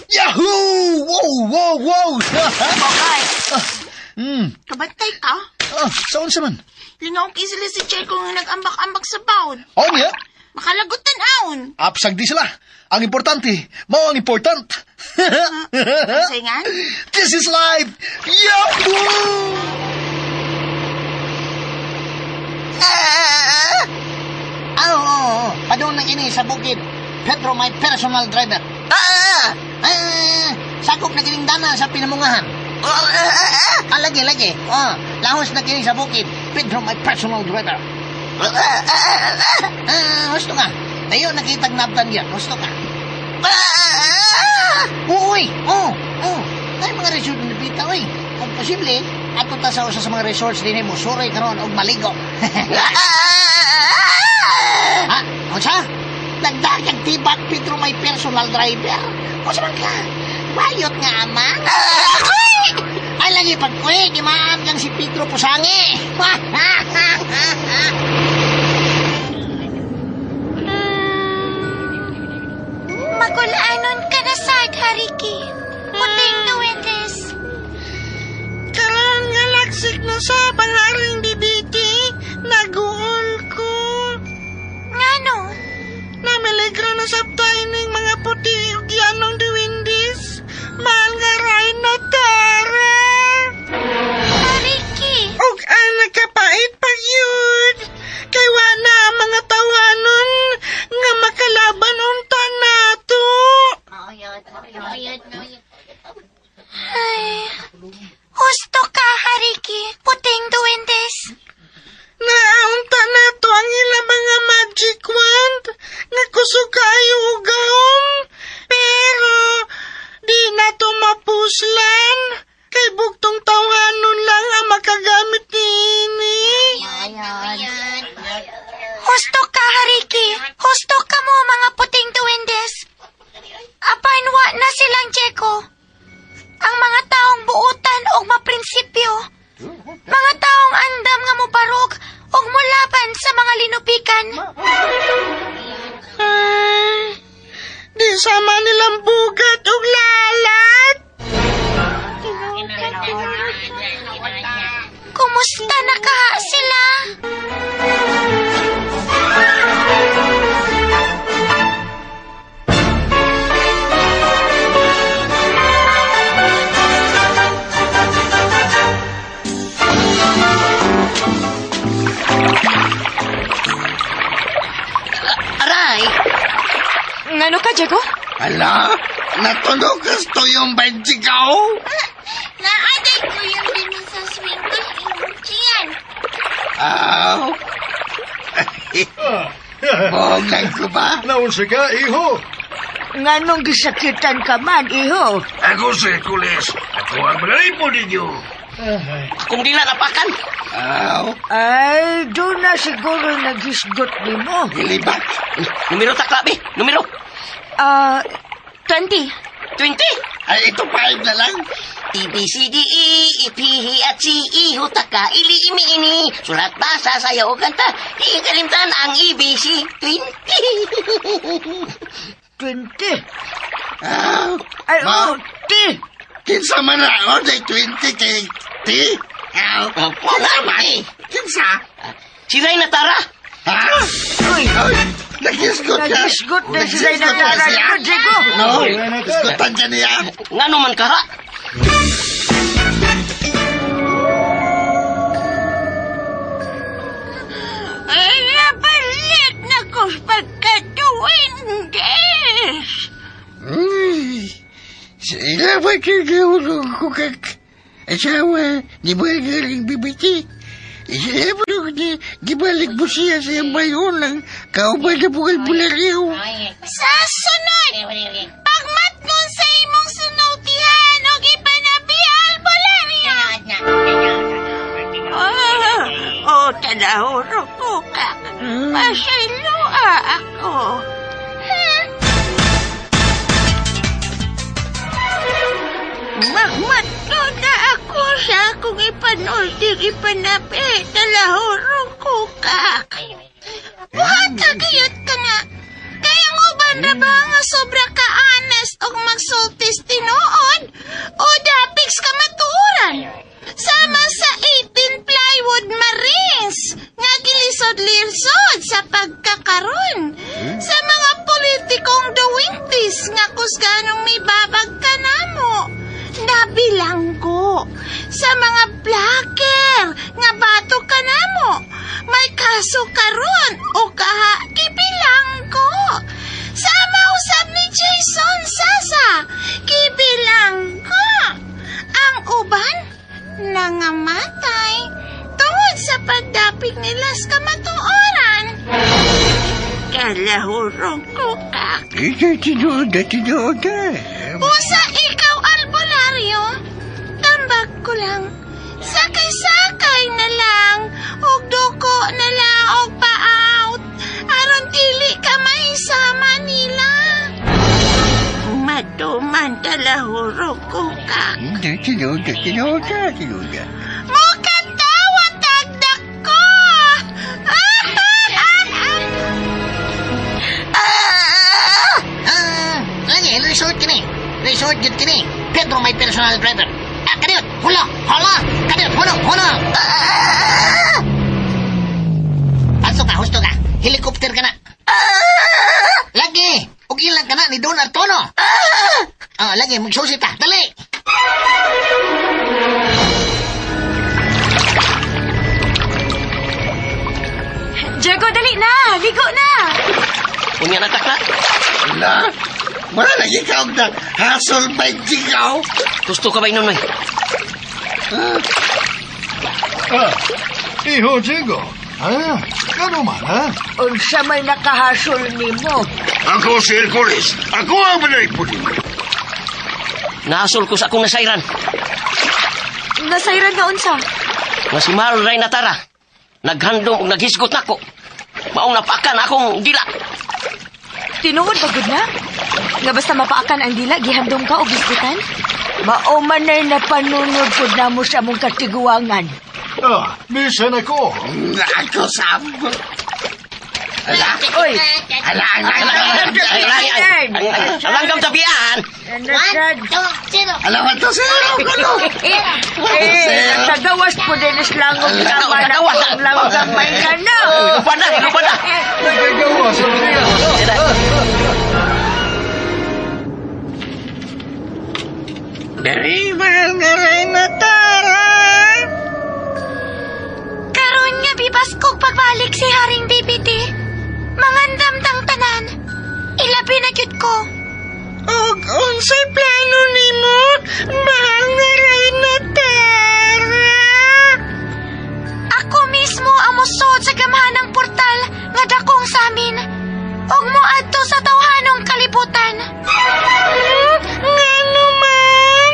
Yahoo! Wow, wow, wow! Okay. Kabantay ka. Ah, saan sa man? Lingaw kay sila si Checo nga nag-ambak-ambak sa baon. Oh, niya. Makalagutan aon. Apsag di sila. Ang importante, mao ang important. Saingan? This is life! Yahoo! Ah, ah, oo, oo, oo. Padung na kini sa bukid. Pedro, my personal driver. Ah, ah, ah, sakop na kining dana sa pinamungahan. Ah, ah, ah, ah. Ah, lagi, lagi. Ah, lahos na kini sa bukid. Pedro, my personal driver. Ah, ah, ah, ah, ah. Ah, gusto ka. Tayo nakitag nabtan diyan. Gusto ka. Ah, ah, ah. Uy, oh, oh. Ay, mga resort na pita, uy. Kung posible, ato ta sa usa sa mga resorts din mo suray karon og maligo. Ha? Unsa? Nagdagang tibak Pedro may personal driver. Unsa man ka? Bayot nga amang. Ay lagi pag uy, gimaan kang si Pedro Pusangi. Magulanon ka na sad, Hariki. Puting duwendes. Karon nga laksik na sa pangaring bibiti, naguol ko. Ngano? Namiligro na sa ning mga puti ug yanong duwindis. Mahal nga ray na tara. Hariki! Ug ang nakapait pag yun. Kay wa na ang mga tawanon nga makalaban unta nato. Ay, husto ka, Hariki. Puting duwendes. Naunta nato ang ilang mga magic wand nga kusog kaayo og gahom. Pero di nato mapuslan kay bugtong tawhanon lang ang makagamit niini. Husto ka, Hariki. Husto ka mo, mga puting duwendes. Apan wa na silang Jeko. Ang mga taong buutan og maprinsipyo. Mga taong andam nga mobarog og mulaban sa mga linupikan. Ay, di sama nilang bugat og lalat. Kumusta na kaha sila? Aray! Ngano ka, Diego? Ala, natunog gusto yung benjigaw. Naaday ko yung dini sa swing ko, Gian. Aw. Bongag ko ba? Naunsa ka, iho? Nganong gisakitan ka man, iho. Ako si Hercules. Ako ang manalipo ninyo. Akong dila napakan. Aw, Ay, doon na siguro nagisgot ni mo. gilibak. Numero takla, be. Numero. Ah, 20. 20. Ay, ito five na lang. A, B, C, D, E, E, P, H, C, E, hutaka, ili, imi, ini. Sulat, basa, sayaw, kanta. Di kalimtan ang A, B, C, 20. 20. Aw, Ay, Ma? oh, ti. kinsa man na ako, day 20 kay T. Aw, Wala man. kinsa? Si Reyna Tara. Ha? Uy, Ay, nagisgot ka. nagisgot na si Reyna Nagisgot na Tara. siya. Diego. No, isgutan ka niya. Ngano man kaha? Ay, nabalik na ko sa pagkatuwindes. Ay, salamat sa gawin ko kak. Asawa ni Margaring Bibiti. Salamat ko ni gibalik mo siya sa iyang bayon ng kauban na bugal bularyo. Sa sunod, pagmatngon sa imong sunutihan o gipanabi albularyo. Oh, oh, talahuro ko ka. Pasayloa ako. Magmatno na ako sa akong ipanulting ipanabi. Talahuro ko ka. Buhat kagayot ka na. Kaya ang uban ra ba nga sobra ka honest og magsultis tinuod o dapik sa kamatuoran? Sama sa 18 plywood marines nga gilisod-lisod sa pagkakaron sa mga politikong duwintis nga kusganong mibabag kanamo. Nabilanggo sa mga blacker nga bato kanamo. May kaso karon o kaha gibilanggo. Sama usab ni Jason Sasa, gibilanggo. Ang uban nangamatay tungod sa pagdapig nila sa kamatuoran. Kalahurong kukak. Ito, tinuod na, tinuod na. Usa ikaw, albularyo. Tambag ko lang. Sakay-sakay na lang. Og duko na lang og pa-out. Aron dili ka maisama nila. Matuman talahurong kukak. Hindi, tinuod na, tinuod na, tinuod na. Mukatawa tagdak ko! Ah, lagi, resort kini. Resort yun kini. Pedro may personal driver. Ah, kadiyot, hula, hula, kadiyot, hulo, hulo. Ah! Pasok ka, husto ka. Helicopter ka na. Ah! Lagi, ugilan ka na ni Don Artono. Ah, lagi, magsusi ta. Dali. Diego, dali na! Ligo na! Unya na takla. Na, wala lagi ka og na hasol by jigaw. Gusto ka ba Nonoy? Ah, iho, Jigo. Ah, ano man, ha? Unsa may nakahasol nimo? Ako si Hercules. Ako ang balay puti. Nasol ko sa akong nasayran. Nasayran nga unsa? Nga si Mahal Reyna Tara. Naghandom og naghisgot nako. Maong napakan akong dila. Tinuod ba gud na? Nga basta mapaakan ang dila, gihandom ka og hisgutan? Mao man ay napanunod pud namo sa among katiguangan. Ah, bisan ako. Ako sab. Ala, Oy, ala, ala, ala, Ay, ay, ay, ay, ay, Langgam tabian. ano sad? ala, wato zero, kuno. Eh, nagawas po din is langog tama na Nagawas. kung langgam may kana. Lupa na, lupa na. Nagagawa sa niya. Dari mahal nga rin na tara. Karon nga bibas kog pagbalik si Haring BBT. Mangandam tang tanan. Ilabi na gyud ko. Og unsay plano nimo, mahal nga Reyna Tara? Ako mismo ang musod sa gamhanang portal nga dakong sa amin. Ug moadto sa tawhanong kalibutan. Ngano man?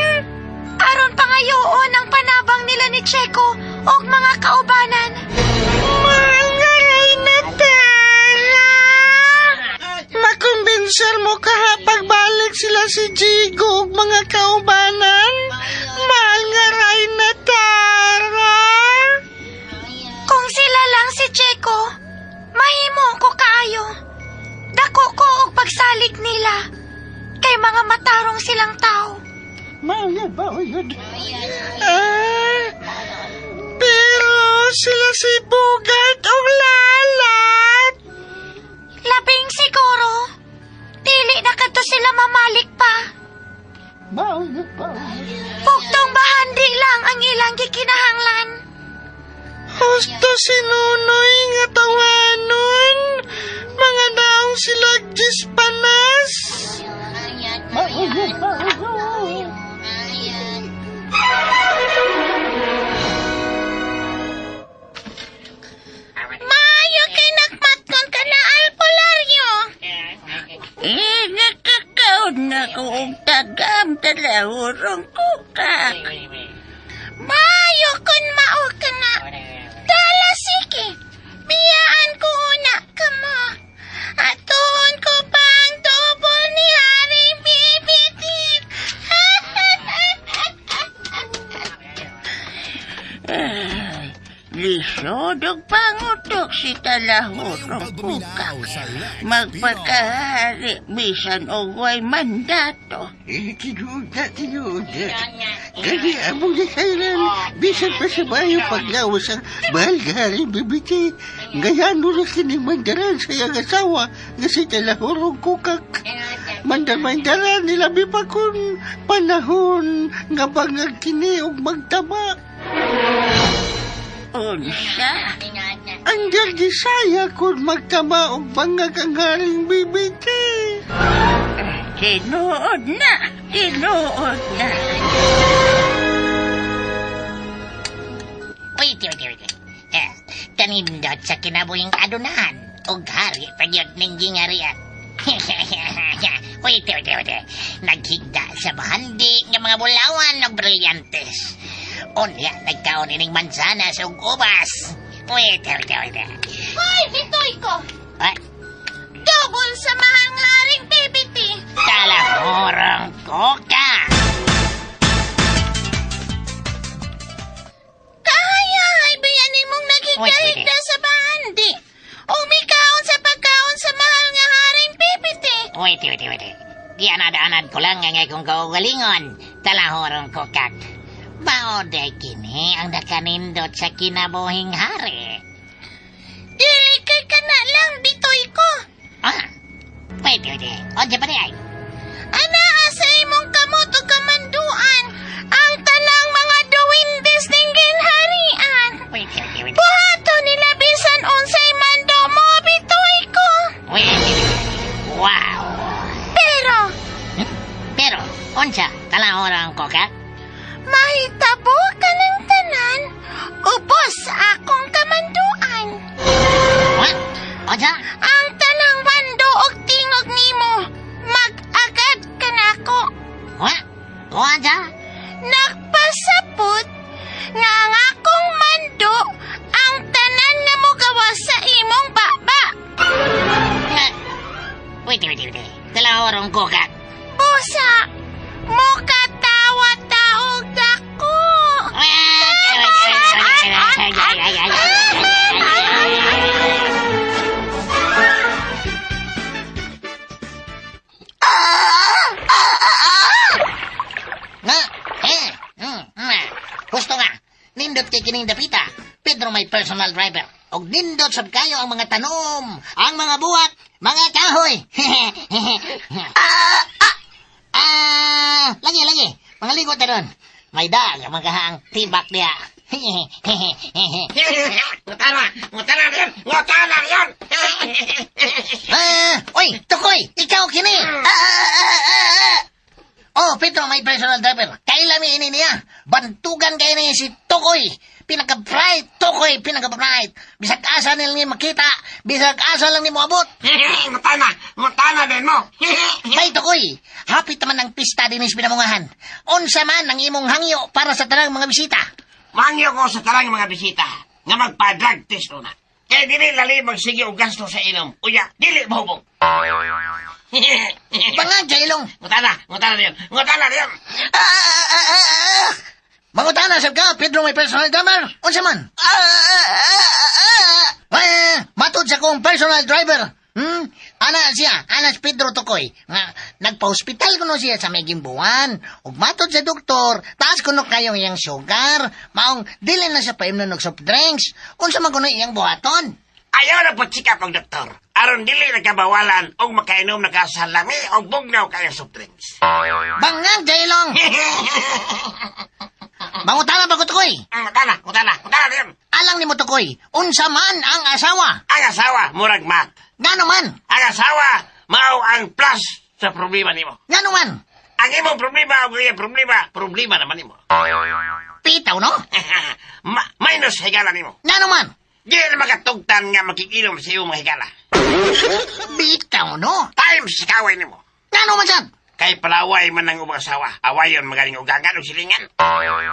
Aron pangayoon ang panabang nila ni Checo ug mga kaubanan. Mahal nga Reyna Tara. Makumbinser mo kaha pagbalik sila si Jigo ug mga kaubanan? Mahal nga Reyna Tara. Kung sila lang si Checo, mahimo ko kaayo. Dako ko og pagsalig nila. Kay mga matarong silang tao. Mao yun, mao yun. Ah, pero sila si Bugat o Lalat. Labing siguro, dili na kadto sila mamalik pa. Bugtong bahandi lang ang ilang gikinahanglan. Husto si Nunoy nga tawanon. Mga naong sila Gispanas. Maayo kay nakmatkon ka na, albularyo. Eh, nakakaon na ko og tagam talahurong kukak. Maayo kun mao ka na. Dala sige. Biyaan ko una kamo. Atuon ko pa ang double ni Haring Bibitin. Lisod og pangutok si talahurong kukak. Magpakahari bisan og way mandato. Eh, tinuod na, tinuod na. Gani, among nasailan, bisan pa sa bayo paglawas ang mahal nga hari bibiti. Ngayon, na kini mandaran sa iyang asawa nga si talahurong kukak. Mandar-mandaran nila pa kun panahon nga bangag kini og magtama. Unsa? Ang gisaya kun magtama og bangag ang haring bibiti. Tinuod na, tinuod na. Wait, wait, wait. Eh, kanindot sa kinabuhing adunahan og hari pagyot ning gingarian. Wait, wait, wait. Naghigda sa bahandi nga mga bulawan og brilyantes. Unya, nagkaon ining mansanas ug ubas. Wait, wait, wait. Hoy, bitoy ko. Ay, Double sa mahal nga Haring Bibiti. talahurong koka. Kahayahay bayanin mong naghigda-higda sa bahandi. O mikaon sa pagkaon sa mahal nga Haring Bibiti. Wait, wait, wait. Gianad-anad ko lang nga kung kaugalingon. Talahurong kokak. Baoday kini ang nakanindot sa kinabuhing hari. Dili kay ka na lang, bitoy ko. Ah, wait, wait, wait. Unsa pa di ay? Anaa sa imong kamot o kamanduan ang tanang mga duwindes ning ginharian. Wait, wait, wait. Buhato nila bisan unsay mando mo, bitoy ko. Wait, wait, wait. Wow. Pero Pero, unsa, talahurong kokak? mahitabo ka ng tanan, ubos sa akong kamanduan. What? Unsa? Ang tanang mando og tingog nimo, mag-agad ka nako. What? Unsa? Nagpasapot nga ang akong mando ang tanan nga mogawas sa imong baba. Nga. Wait, wait, wait. Talahurong kokak. Busa, mukatawa taog dako. Nga, eh, Husto nga, nindot kay kining dapita. Pedro may personal driver. Og nindot sab kayo ang mga tanom, ang mga buwak, mga kahoy. Ah, lagi, lagi. Mga ligo ta doon. May dag, mga kahang tibak diya. Ngutana! Ngutana riyan! Ngutana riyan! Ah, oy, tukoy, ikaw kini. Ah, ah, ah, ah, ah. Oh, Pedro, may personal driver. Kailami ini niya. Bantugan kayo ni si Tukoy. Pinaka-bright, Tukoy, pinaka-bright. Bisag asa nila ni makita, bisag asa lang ni moabot. Ngutana! Ngutana din mo! May Tukoy, hapit naman ang pista dinis pinamungahan. Unsa man ang imong hangyo para sa tanang mga bisita. Mangyo ko sa tanang mga bisita nga magpa-drug test una. Kaya dili lali magsige og gasto sa inom. Uya, dili mahubog. Bangag sa ilong. Ngutana! Ngutana riyan! Ngutana riyan! Ah, ah, ah, ah, ah. Mangutana sab ka, Pedro may personal driver. Unsa man? Ah, ah, ah, ah. Eh, matud sa kong personal driver. Ana siya, ana si Pedro Tukoy. Nga, nagpa-hospital kuno siya sa may gimbuan. Ug matod sa doktor, taas kuno kayo iyang sugar. Maong dili na siya paimnon og soft drinks. Unsa man kuno iyang buhaton? Ayaw na po chika pag doktor. Aron dili na kabawalan og makainom na ka sa lami og bugnaw kayo soft drinks. Bangag jailong. Mangutana ba ko Tukoy? Utana, utana, utana yun. Alang ni mo Tukoy, unsa man ang asawa? Ang asawa, murag mat. Ngano man? Ang asawa, mao ang plus sa problema nimo. Ngano man? Ang imong problema o iyang problema, problema naman nimo. Pitaw no? Minus higala nimo. Ngano man? Di na makatugtan nga makikinom sa iyong mga higala. Bitaw no? Times kaway nimo. Ngano man sad? Kay palaway man ang ubang asawa. Awayon magaling ugangan og silingan.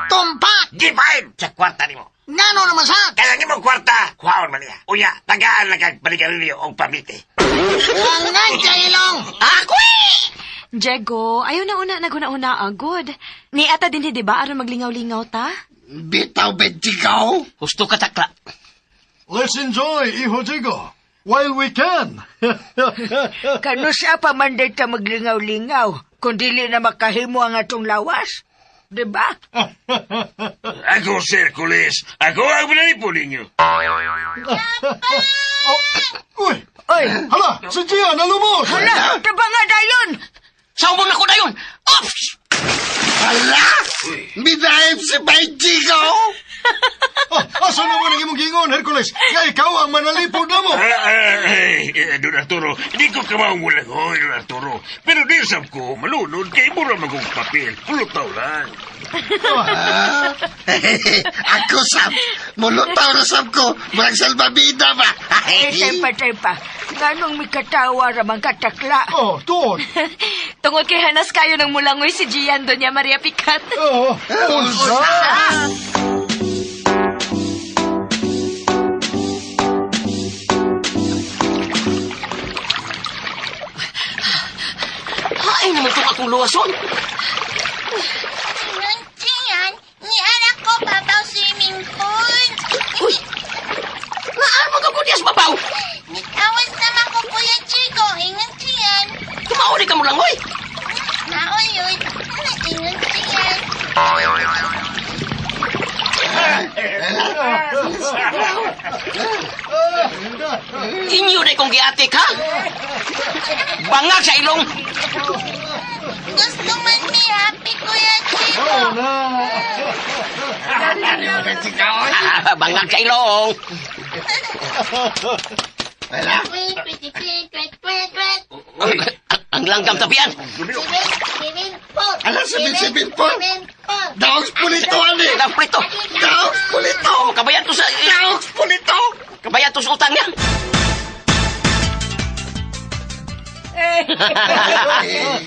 Tumpak! Divide sa kwarta nimo. Ngano naman sad? Kaya ang imong kwarta, kuhaon man niya. Unya, tagaan lang kag paligarilyo og pamite. Bangag jailong! Ako'y! Diego, ayaw na una naghuna-una agod. Ni ata din di ba aron maglingaw-lingaw ta? Bitaw, Benjigaw! Husto ka takla. Let's enjoy, Iho Jigo, while we can. Kanusa pa man day ta maglingaw-lingaw kung dili na makahimo ang atong lawas. Diba? Ako, Sir Kulis. Ako ang pinalipo ninyo. Oh, uy, Oy, hala, si Gian nalubos. hala, tabanga dayon! Sa ubang nako dayon. Ops! Hala! Midaib si Benjigaw! Oh, asa naman ang imong gingon, Hercules? Nga ikaw ang manalipod na mo. Don Arturo, di ko kamaong mulagoy, Don Arturo. Pero di sab ko, malunod kay mura magong papel. Pulutaw lang. Ako sab, mulutaw na sab ko, murag salbabida ba? Eh, tepa, tepa. Nganong mikatawa ramang katakla? Oh, tuod. Tungod kay Hanas kayo ng mulangoy si Gian Doña Maria Picat. Oh, unsa? Ay, naman itong akong luwason. Gian, ni anak ko babaw swimming pool. Uy! Naan mo ka ko diyas babaw? Nikawas naman ko Kuya Chico, ingon Gian. Tumauli ka mo lang, oy! Naoy, ingon Gian. Inyo na kong giatik, ha? Bangag sa ilong! Gusto man mi happy Kuya Chico. Oh, na. Ah, bangag sa ilong! Wait, wait, wait, wait, wait, wait. Ang langgam tabian! 7, 7, 4. Ala, 7, 7, 4. 7, 4. Daog pulito, ani! Daog pulito! Daog pulito! Oh, kabayan to sa... Daog pulito! Kabayan to sa utang niya!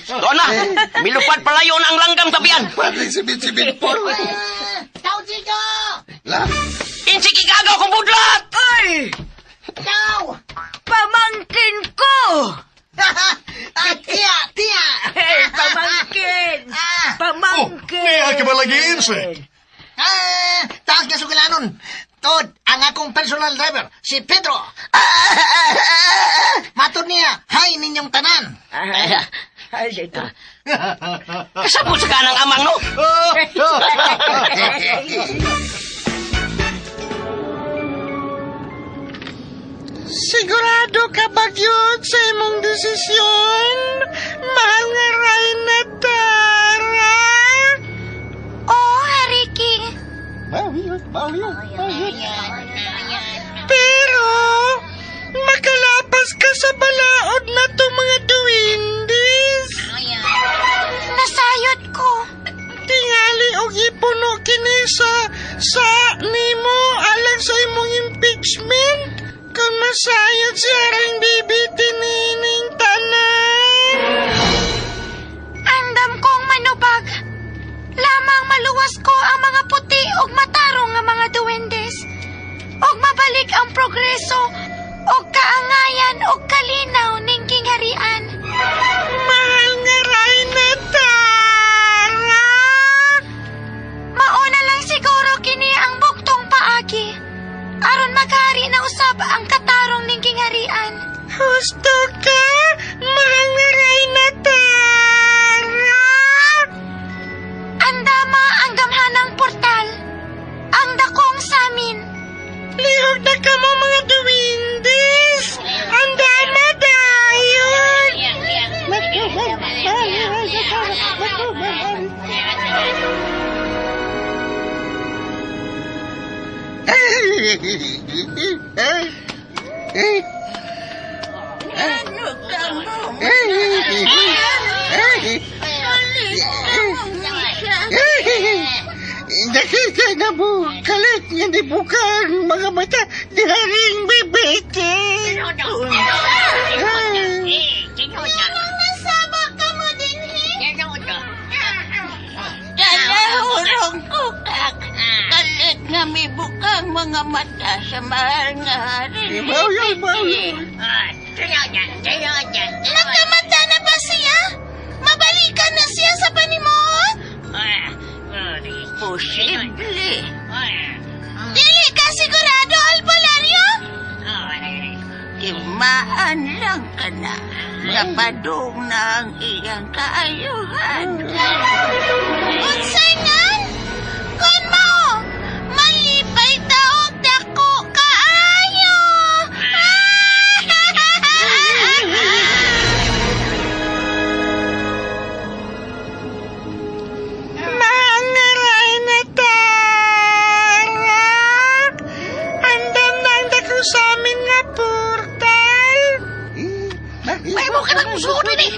Doon na! Milupad palayo na ang langgam tabian! Padre, 7, 7, 4. Tao, Chico! La, Insik igagaw kong budlat! Ay! Tao! Pamangkin ko! Ah, tiya, tiya! Hey, pamangkin! Ah! Pamangkin! Oh, niya ka ba lagi, insect? Ah, taas ka sugalanon. Tod, ang akong personal driver, si Pedro. Matod niya, hay ninyong tanan. Ay, ay, ito. Kasabot sa kanang amang, no? Sigurado ka ba yun sa imong desisyon? Mahal nga Reyna Tara! Oo, Hariki. Pero, makalapas ka sa balaod na itong mga duwindis. Nasayod ko. Tingali og ipuno kini sa nimo alang sa imong impeachment. Kung masayod si Haring Bibi tinining tanan. Andam kong manubag. Lamang maluwas ko ang mga puti ug matarong nga mga duwendes. Ug mabalik ang progreso ug kaangayan ug kalinaw ning kingharian. Mahal nga Reyna Tara! Mauna lang siguro kini ang buktong paagi. Aron maghari na usab ang katarong ning kingharian. Husto ka! Nakita na mo kalit nga nibuka ang mga mata ni Haring Bibiti. Nasaba ka mo din, he? Kalahurong kukak. Kalit nga may bukang mga mata sa mahal nga hari. Nagkamata na ba siya? Mabalikan na siya sa panimuot? Posible. Dili ka sigurado, Albularyo? Imaan lang ka na. Napadong na ang iyang kaayuhan. Unsay ngan? Kun mao, malipay taog dako kaayo. Mangaray na tara! Andam na ang dako sa amin nga portal! May mo ka nang musuod din eh.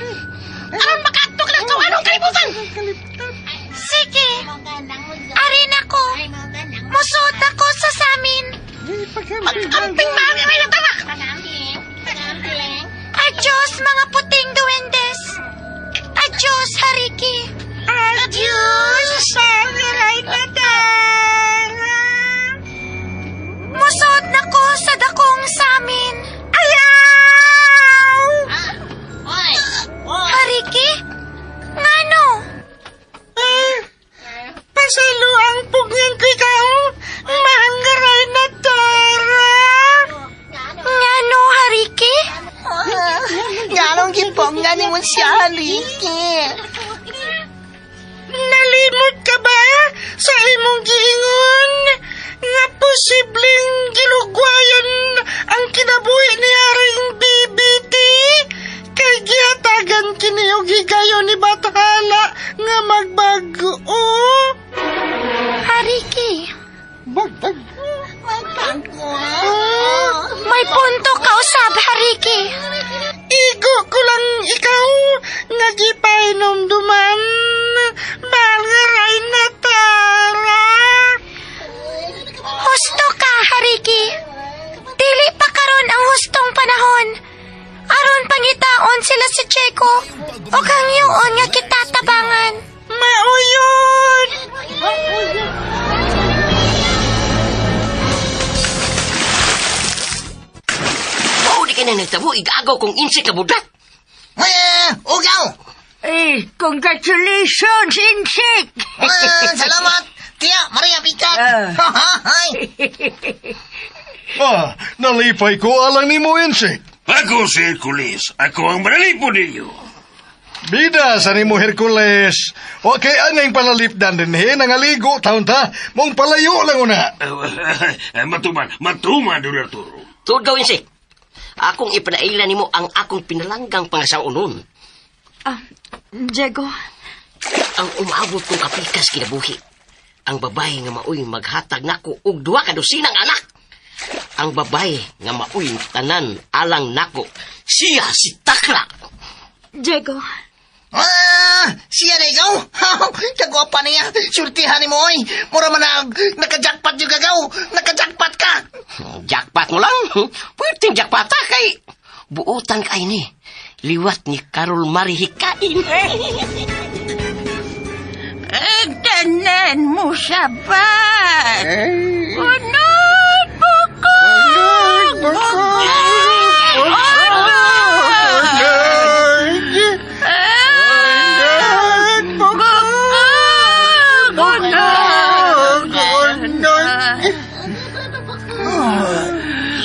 Aron makaadto ka lang sa anong kalibutan. Sige. Arin ako. Musuot ako sa samin. Magkamping mangaray na tara. Adios, mga puting duwendes. Adios, Hariki. Adios, mangaray na tara! Musuot na ko sa dakong samin. Ayaw! Hariki? Ngano? Ah, pasalo ang pugnan ko ikaw, mangaray na tara! Ngano, Hariki? Nganong giponggan ni mo siya, Ricky? Nalimot ka ba sa imong giingon nga posibleng gilugwayan ang kinabuhi ni Haring BBT? Kay gihatagan kini og higayon ni Bathala nga magbago. Hariki, Magbago? may punto ka usab, Hariki. Igo ko lang ikaw nga gipainomduman. Mangaray na tara. Husto ka, Hariki. Dili pa karon ang hustong panahon. Aron pangitaon sila si Checo o kang yuon nga kita tabangan. Mauyon! Mao di kay na nagtabo igagaw kong insik ka budak. Eh, ugaw. Eh, congratulations, Insik! Eh, salamat. Tia, Maria Pikat. Ay. Ah, nalipay ko alang ni mo, Insik. Ako si Hercules. Ako ang manalipod ninyo. Bida sa nimo Hercules. Okay, ang palalipdan din he, nangaligo taon ta, mong palayo lang una. Matuman, matuman, Don Arturo. Tuod gaw insik. Akong ipanaila nimo ang akong pinalanggang pangasaunon. Ah, Diego, Ang umaabot kong kapikas kinabuhi. Ang babae nga maoy maghatag nako og duha ka dosinang anak. Ang babae nga maoy tanan alang nako. Siya si Takla. Diego, Ah, siya na ikaw. Kagwapa niya. Sultihan ni mo, oy. Mura man na nakajackpot yung gagaw. Nakajackpot ka. Jackpot mo lang. Pwedeng jackpot ta kay buotan kay ni. Liwat ni Carol Marie Hikain. Ang tanan mo sabat. Unod bukog! Unod bukog! Bukog! Unod! Unod!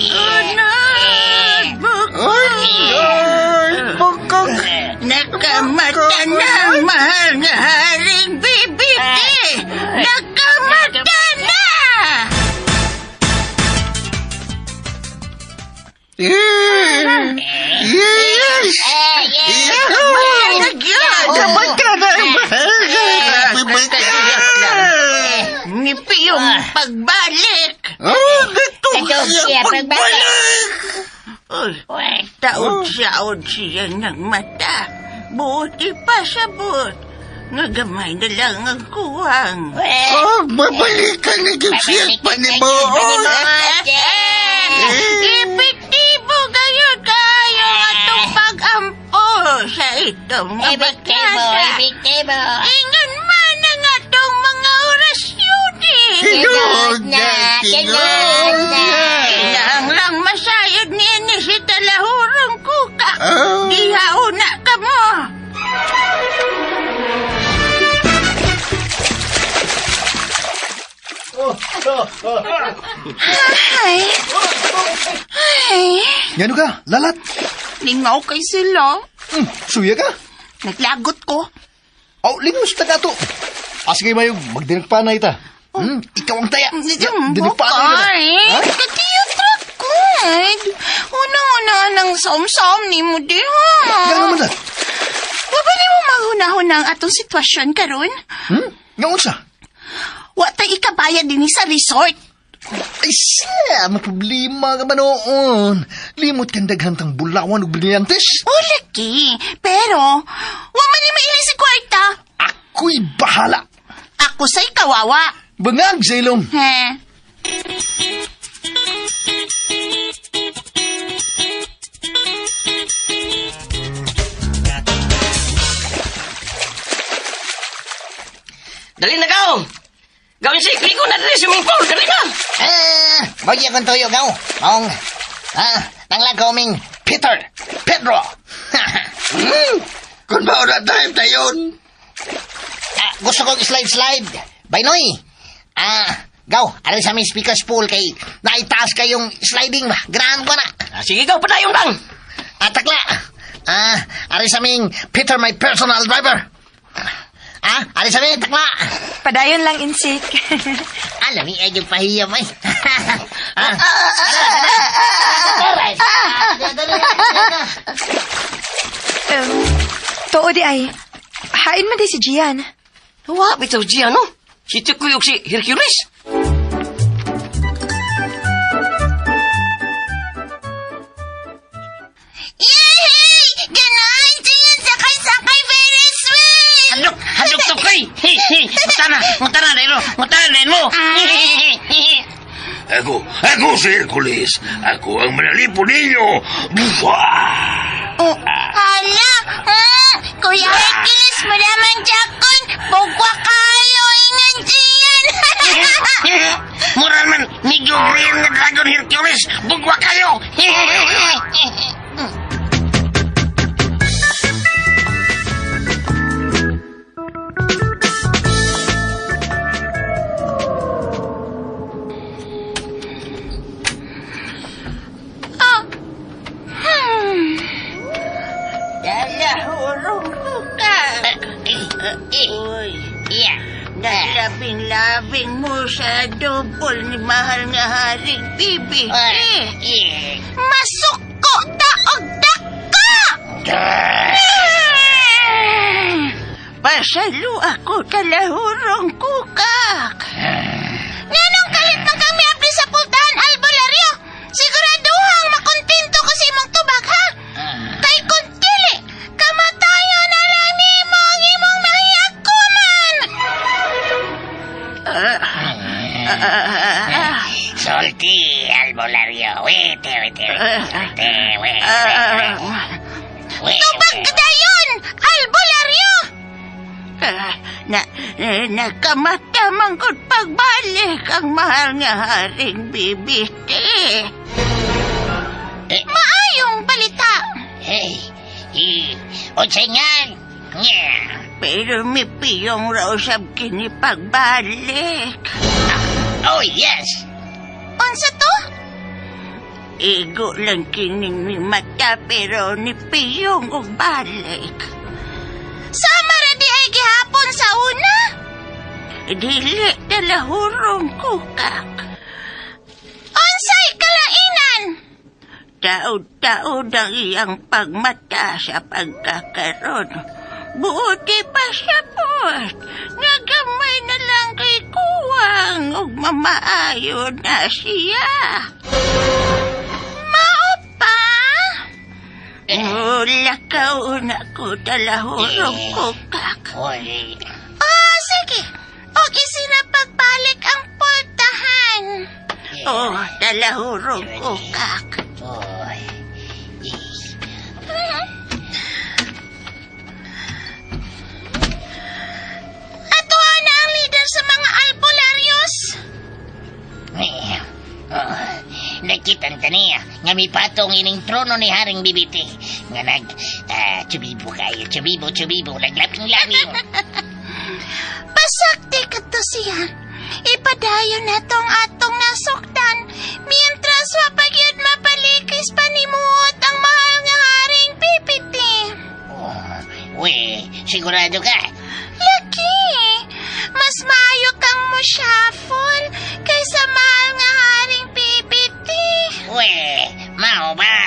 Unod bukog! Unod bukog! Nakamata na ang mahal nga haring bibiti! Nakamata na! Yes! Yahoo! Kamata na ang mahal Ngipiyong pagbalik! Oh, dito kaya pagbalik! Uy, taod-saod siya ng mata. Buti pa sabot. Nga gamay na lang ang kuwang. Oh, babalikan ni siya panibuot. Epektibo gayon kayo atong pag-ampo sa itong mga Epektibo, baklasa. epektibo. Ingon man ang atong mga orasyon eh. Tinuod na, tinuod na. Kinahanglang masayod niini si talahurong kuka. Ah. Dihauna ka mo. Ay. Ay. Ngano ka? Lalat? Lingaw kay sila. Suya ka? Naglagot ko. Aw, lingos ta ka to. Asa kay mayong magdinagpanay ta. Ikaw ang taya. Dinagpanay ka. Ay, Ha? katiyatrak ko. Unang-una ng som-som ni mo di ha. Gano'n man na? Wa ba nimo maghunahuna ang atong sitwasyon karon? Nga unsa? Wa tay ikabayad dinhi sa resort. Ay, siya, may problema ka ba noon? Limot kang daghan tang bulawan ug brilyantes. O lagi, pero wa man ni maili si kwarta. Ako'y bahala. Ako sa'y kawawa. Bangag sa ilong. He. Dali na gaw. Gawin si Kliko na dali swimming pool. Dali na. Ah, mao gyud akong tuyo gaw. Maong tanglag ko ming Peter, Pedro. Kung mauna time tayon. Gusto kong slide-slide. Baynoy. Gaw, aral sa aming speaker's pool kay naitaas kayong sliding ba. Ganahan ko na. Sige gaw, padayon lang. Takla. Aral sa aming Peter, my personal driver. Aral sa aming takla. Padayon lang, Insik. Alam ni ay yung pahiyam ay. Tuo di ay. Hain man di si Gian. Wa bitaw Gian no. Si Tukoy ug si Hercules. Yay! Ganahan siya sakay-sakay Ferris wheel! Hadlok, hadlok Tukoy. Mutana, mutana dahil mo, mutana dahil mo. Ako si Hercules. Ako ang manalipo ninyo. Buwah! Oh, hala! Kuya Hercules, malaman jakon! Bugwa kayo, ingan diyan! Mura man, medyo real nga dragon Hercules. Bugwa kayo. Dalahurong ko ka. Uy, nalabing-labing mo sa double ni mahal nga haring bibi. Masuko ta og daka! Pasalo ako talahurong kukak. Nganong kalit man kami abli sa pultahan albularyo? Siguraduhang makontento ko sa imong tubag, ha? Kay kung dili, kamatayon na lang nimo ang imong mahiyakuman! Salty, albularyo. Wait, wait, wait, wait, wait, wait. Tubag ka dayon, albularyo! Nakamata man ko't pagbalik ang mahal nga haring bibiti. Maayong balita. Hey, unsay nga? Nya. Pero may piyong raw sab kini pagbalik. Oh, yes. Unsa to? Igo lang kining ni mata pero ni piyong og balik. Sama ra di ay gihapon sa una? Dili talahurong kukak. Unsay kalainan? Taod-taod ang iyang pagmata sa pagkakaroon. Buti pa siya pot. Nagamay na lang kay kuwang ug mamaayo na siya. Mao pa? Mulakaw na ko dalahurong kukak. Oy. Oh, sige. Og isira pagbalik ang portahan. Oh, dalahurong kukak. Oy. Ato na ang leader sa mga alpolaryos. Oh, nakitan ta niya nga mipatong ining trono ni Haring Bibiti nga nag chubibo kayo, chubibo, chubibo, naglaping-laping. Pasakti ka to siya. Ipadayon na tong atong nasuktan. Mientras wapagyod mapalikis panimuot ang mahal nga Haring Bibiti. Oh, we, sigurado ka? Laki! Mas maayo kang mo shuffle kaysa mahal nga Haring Bibiti. We, mao ba?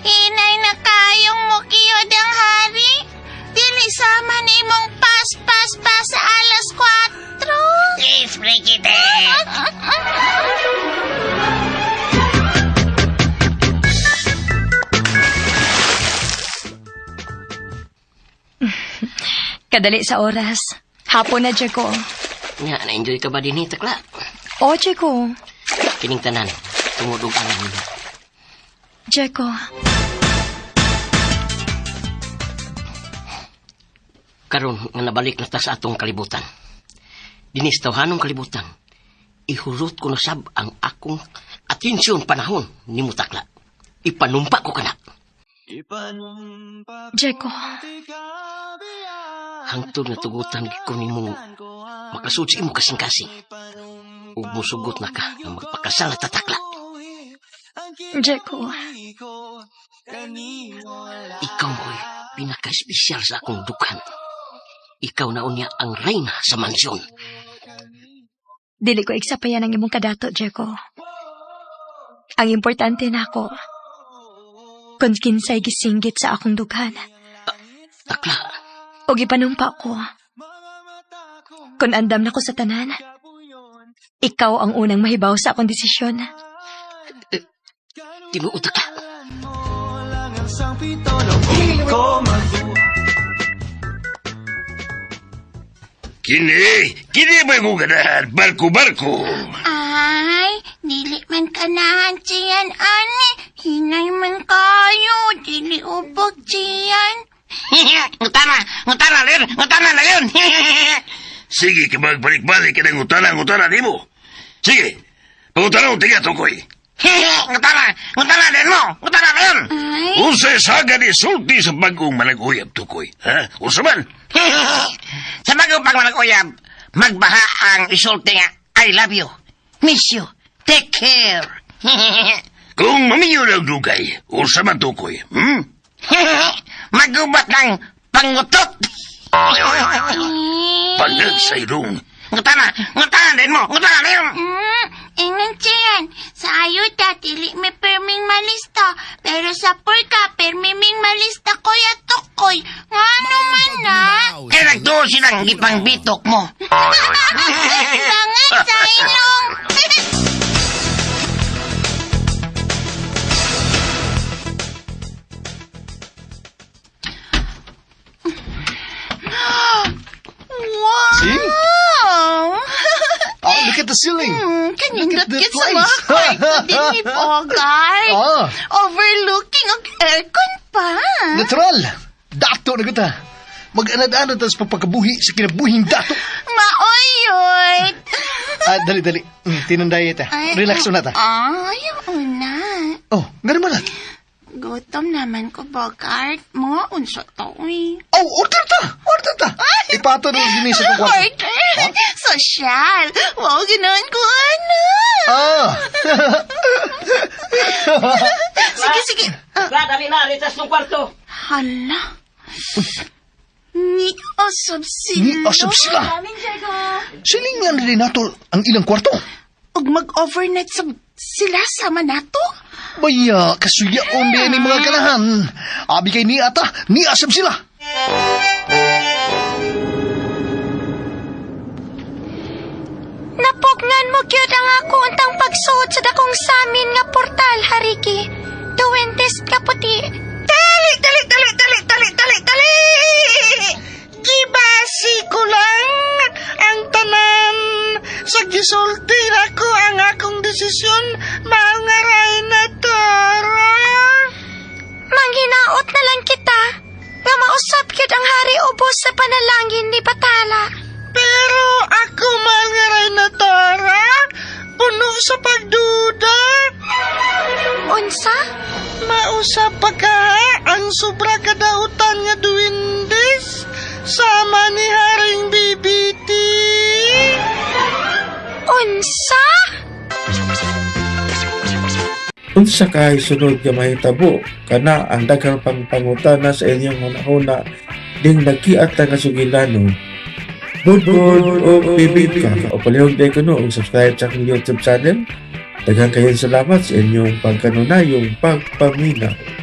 Hinay na kayong mukiyod ang hari. Dili sama nimong pas-pas pa sa alas 4. Please break it eh. Kadali sa oras. Hapon na, Jeko. Nga, na-enjoy ka ba din, takla? O, Jeko. Kining tanan, tungod og angan nimo. Jeko. Karon nga nabalik na ta sa atong kalibutan. Dinis tawhanong kalibutan. Ihurot ko na sab ang akong atensyon panahon nimo takla. Ipanumpa ko kana. Jeko. Hangtod nga tugutan gid ko nimo makasud sa imo kasing-kasing. Ug musugot na ka nga magpakasal na tatakla. Jeko. Ikaw mo'y pinaka-espesyal sa akong dukhan. Ikaw na unya ang reyna sa mansyon. Dili ko iksapayan ang imong kadato, Jeko. Ang importante na ako, kung kinsay gisinggit sa akong dughan. Takla. O gipanumpa ko. Kung andam na ko sa tanan, ikaw ang unang mahibaw sa akong desisyon. Tinuod ka. Kini, kini ba yung ganahan? Barko-barko. Ay, dili man kanahan siyan, ani. Hinay man kayo, dili ubog siyan. Ngutana, ngutana na yun, ngutana na yun. Sige, ka magbalik-balik ka ng utana, ngutana nimo. Sige, pangutana ang tiga, tukoy. Ngutana, ngutana din mo, ngutana na yun. Ay, Unsa saga ni sulti sa bagong manag-uyab, tukoy? Ha? Unsa man? Sa bagong pang manag-uyab, magbaha ang isulti nga, I love you, miss you, take care. Kung maminyo lang dugay, unsa man, tukoy? Hmm? Magubat ng pangutot. Pagdag sa ilong. Ngutana, ngutana din mo, ngutana na yun. Ingon siyan. Sa ayuda, dili mi perming malista. Pero sa pulka, permi ming malista kuya tukoy. Ngano man na? Kaya nagtuo silang gipangbitok mo. Bangat sa ilong. Wow! See? Oh, look at the ceiling. Kanindot Look at the kit sa mga place. kwarto din ni Bogart. Ah. Overlooking og aircon pa. Natural. Dato na kita. Mag-anad-anad tas pagpakabuhi sa kinabuhing dato. Maoyoy. Ah, dali, dali. Tinanday ita. Relax una ta. Ay, una. Oh, ganun man na. Gutom naman ko, Bogart. Mga unsa to, eh. Oh, order ta! Order ta! Ipato na din sa itong kwarto. Order! Sosyal! Wow, ganoon ko, ano? Ah! Sige, sige. Takla, dali na, litas ng kwarto. Hala. Ni osab sila. Ni asab sila. Silingan rin nato ang ilang kwarto. Ug mag-overnight sa sila sama nato. Baya, kasuyaon din ni mga kanahan. Abi kay ni ata, ni asab sila. Napugnan mo gyud ang ako untang pagsuot sa dakong samin nga portal, Hariki. Duwentes nga puti. Dali, dali. Magbuot na lang kita nga mausab gyud ang hari ubos sa panalangin ni Bathala. Pero ako, mahal nga Reyna Tara, puno sa pagduda. Unsa? Mausab pa ka ang sobra kadautan nga duwindes sama ni Haring BBT. Unsa? Unsa kay sunod nga mahitabo kana ang daghang pangpangutana sa inyong hunahuna ding nagkiat ta nga sugilanon. Budbud o bibingka o palihog day kuno og subscribe sa akong YouTube channel. Daghang kayong salamat sa inyong pagkanunayong pagpaminaw.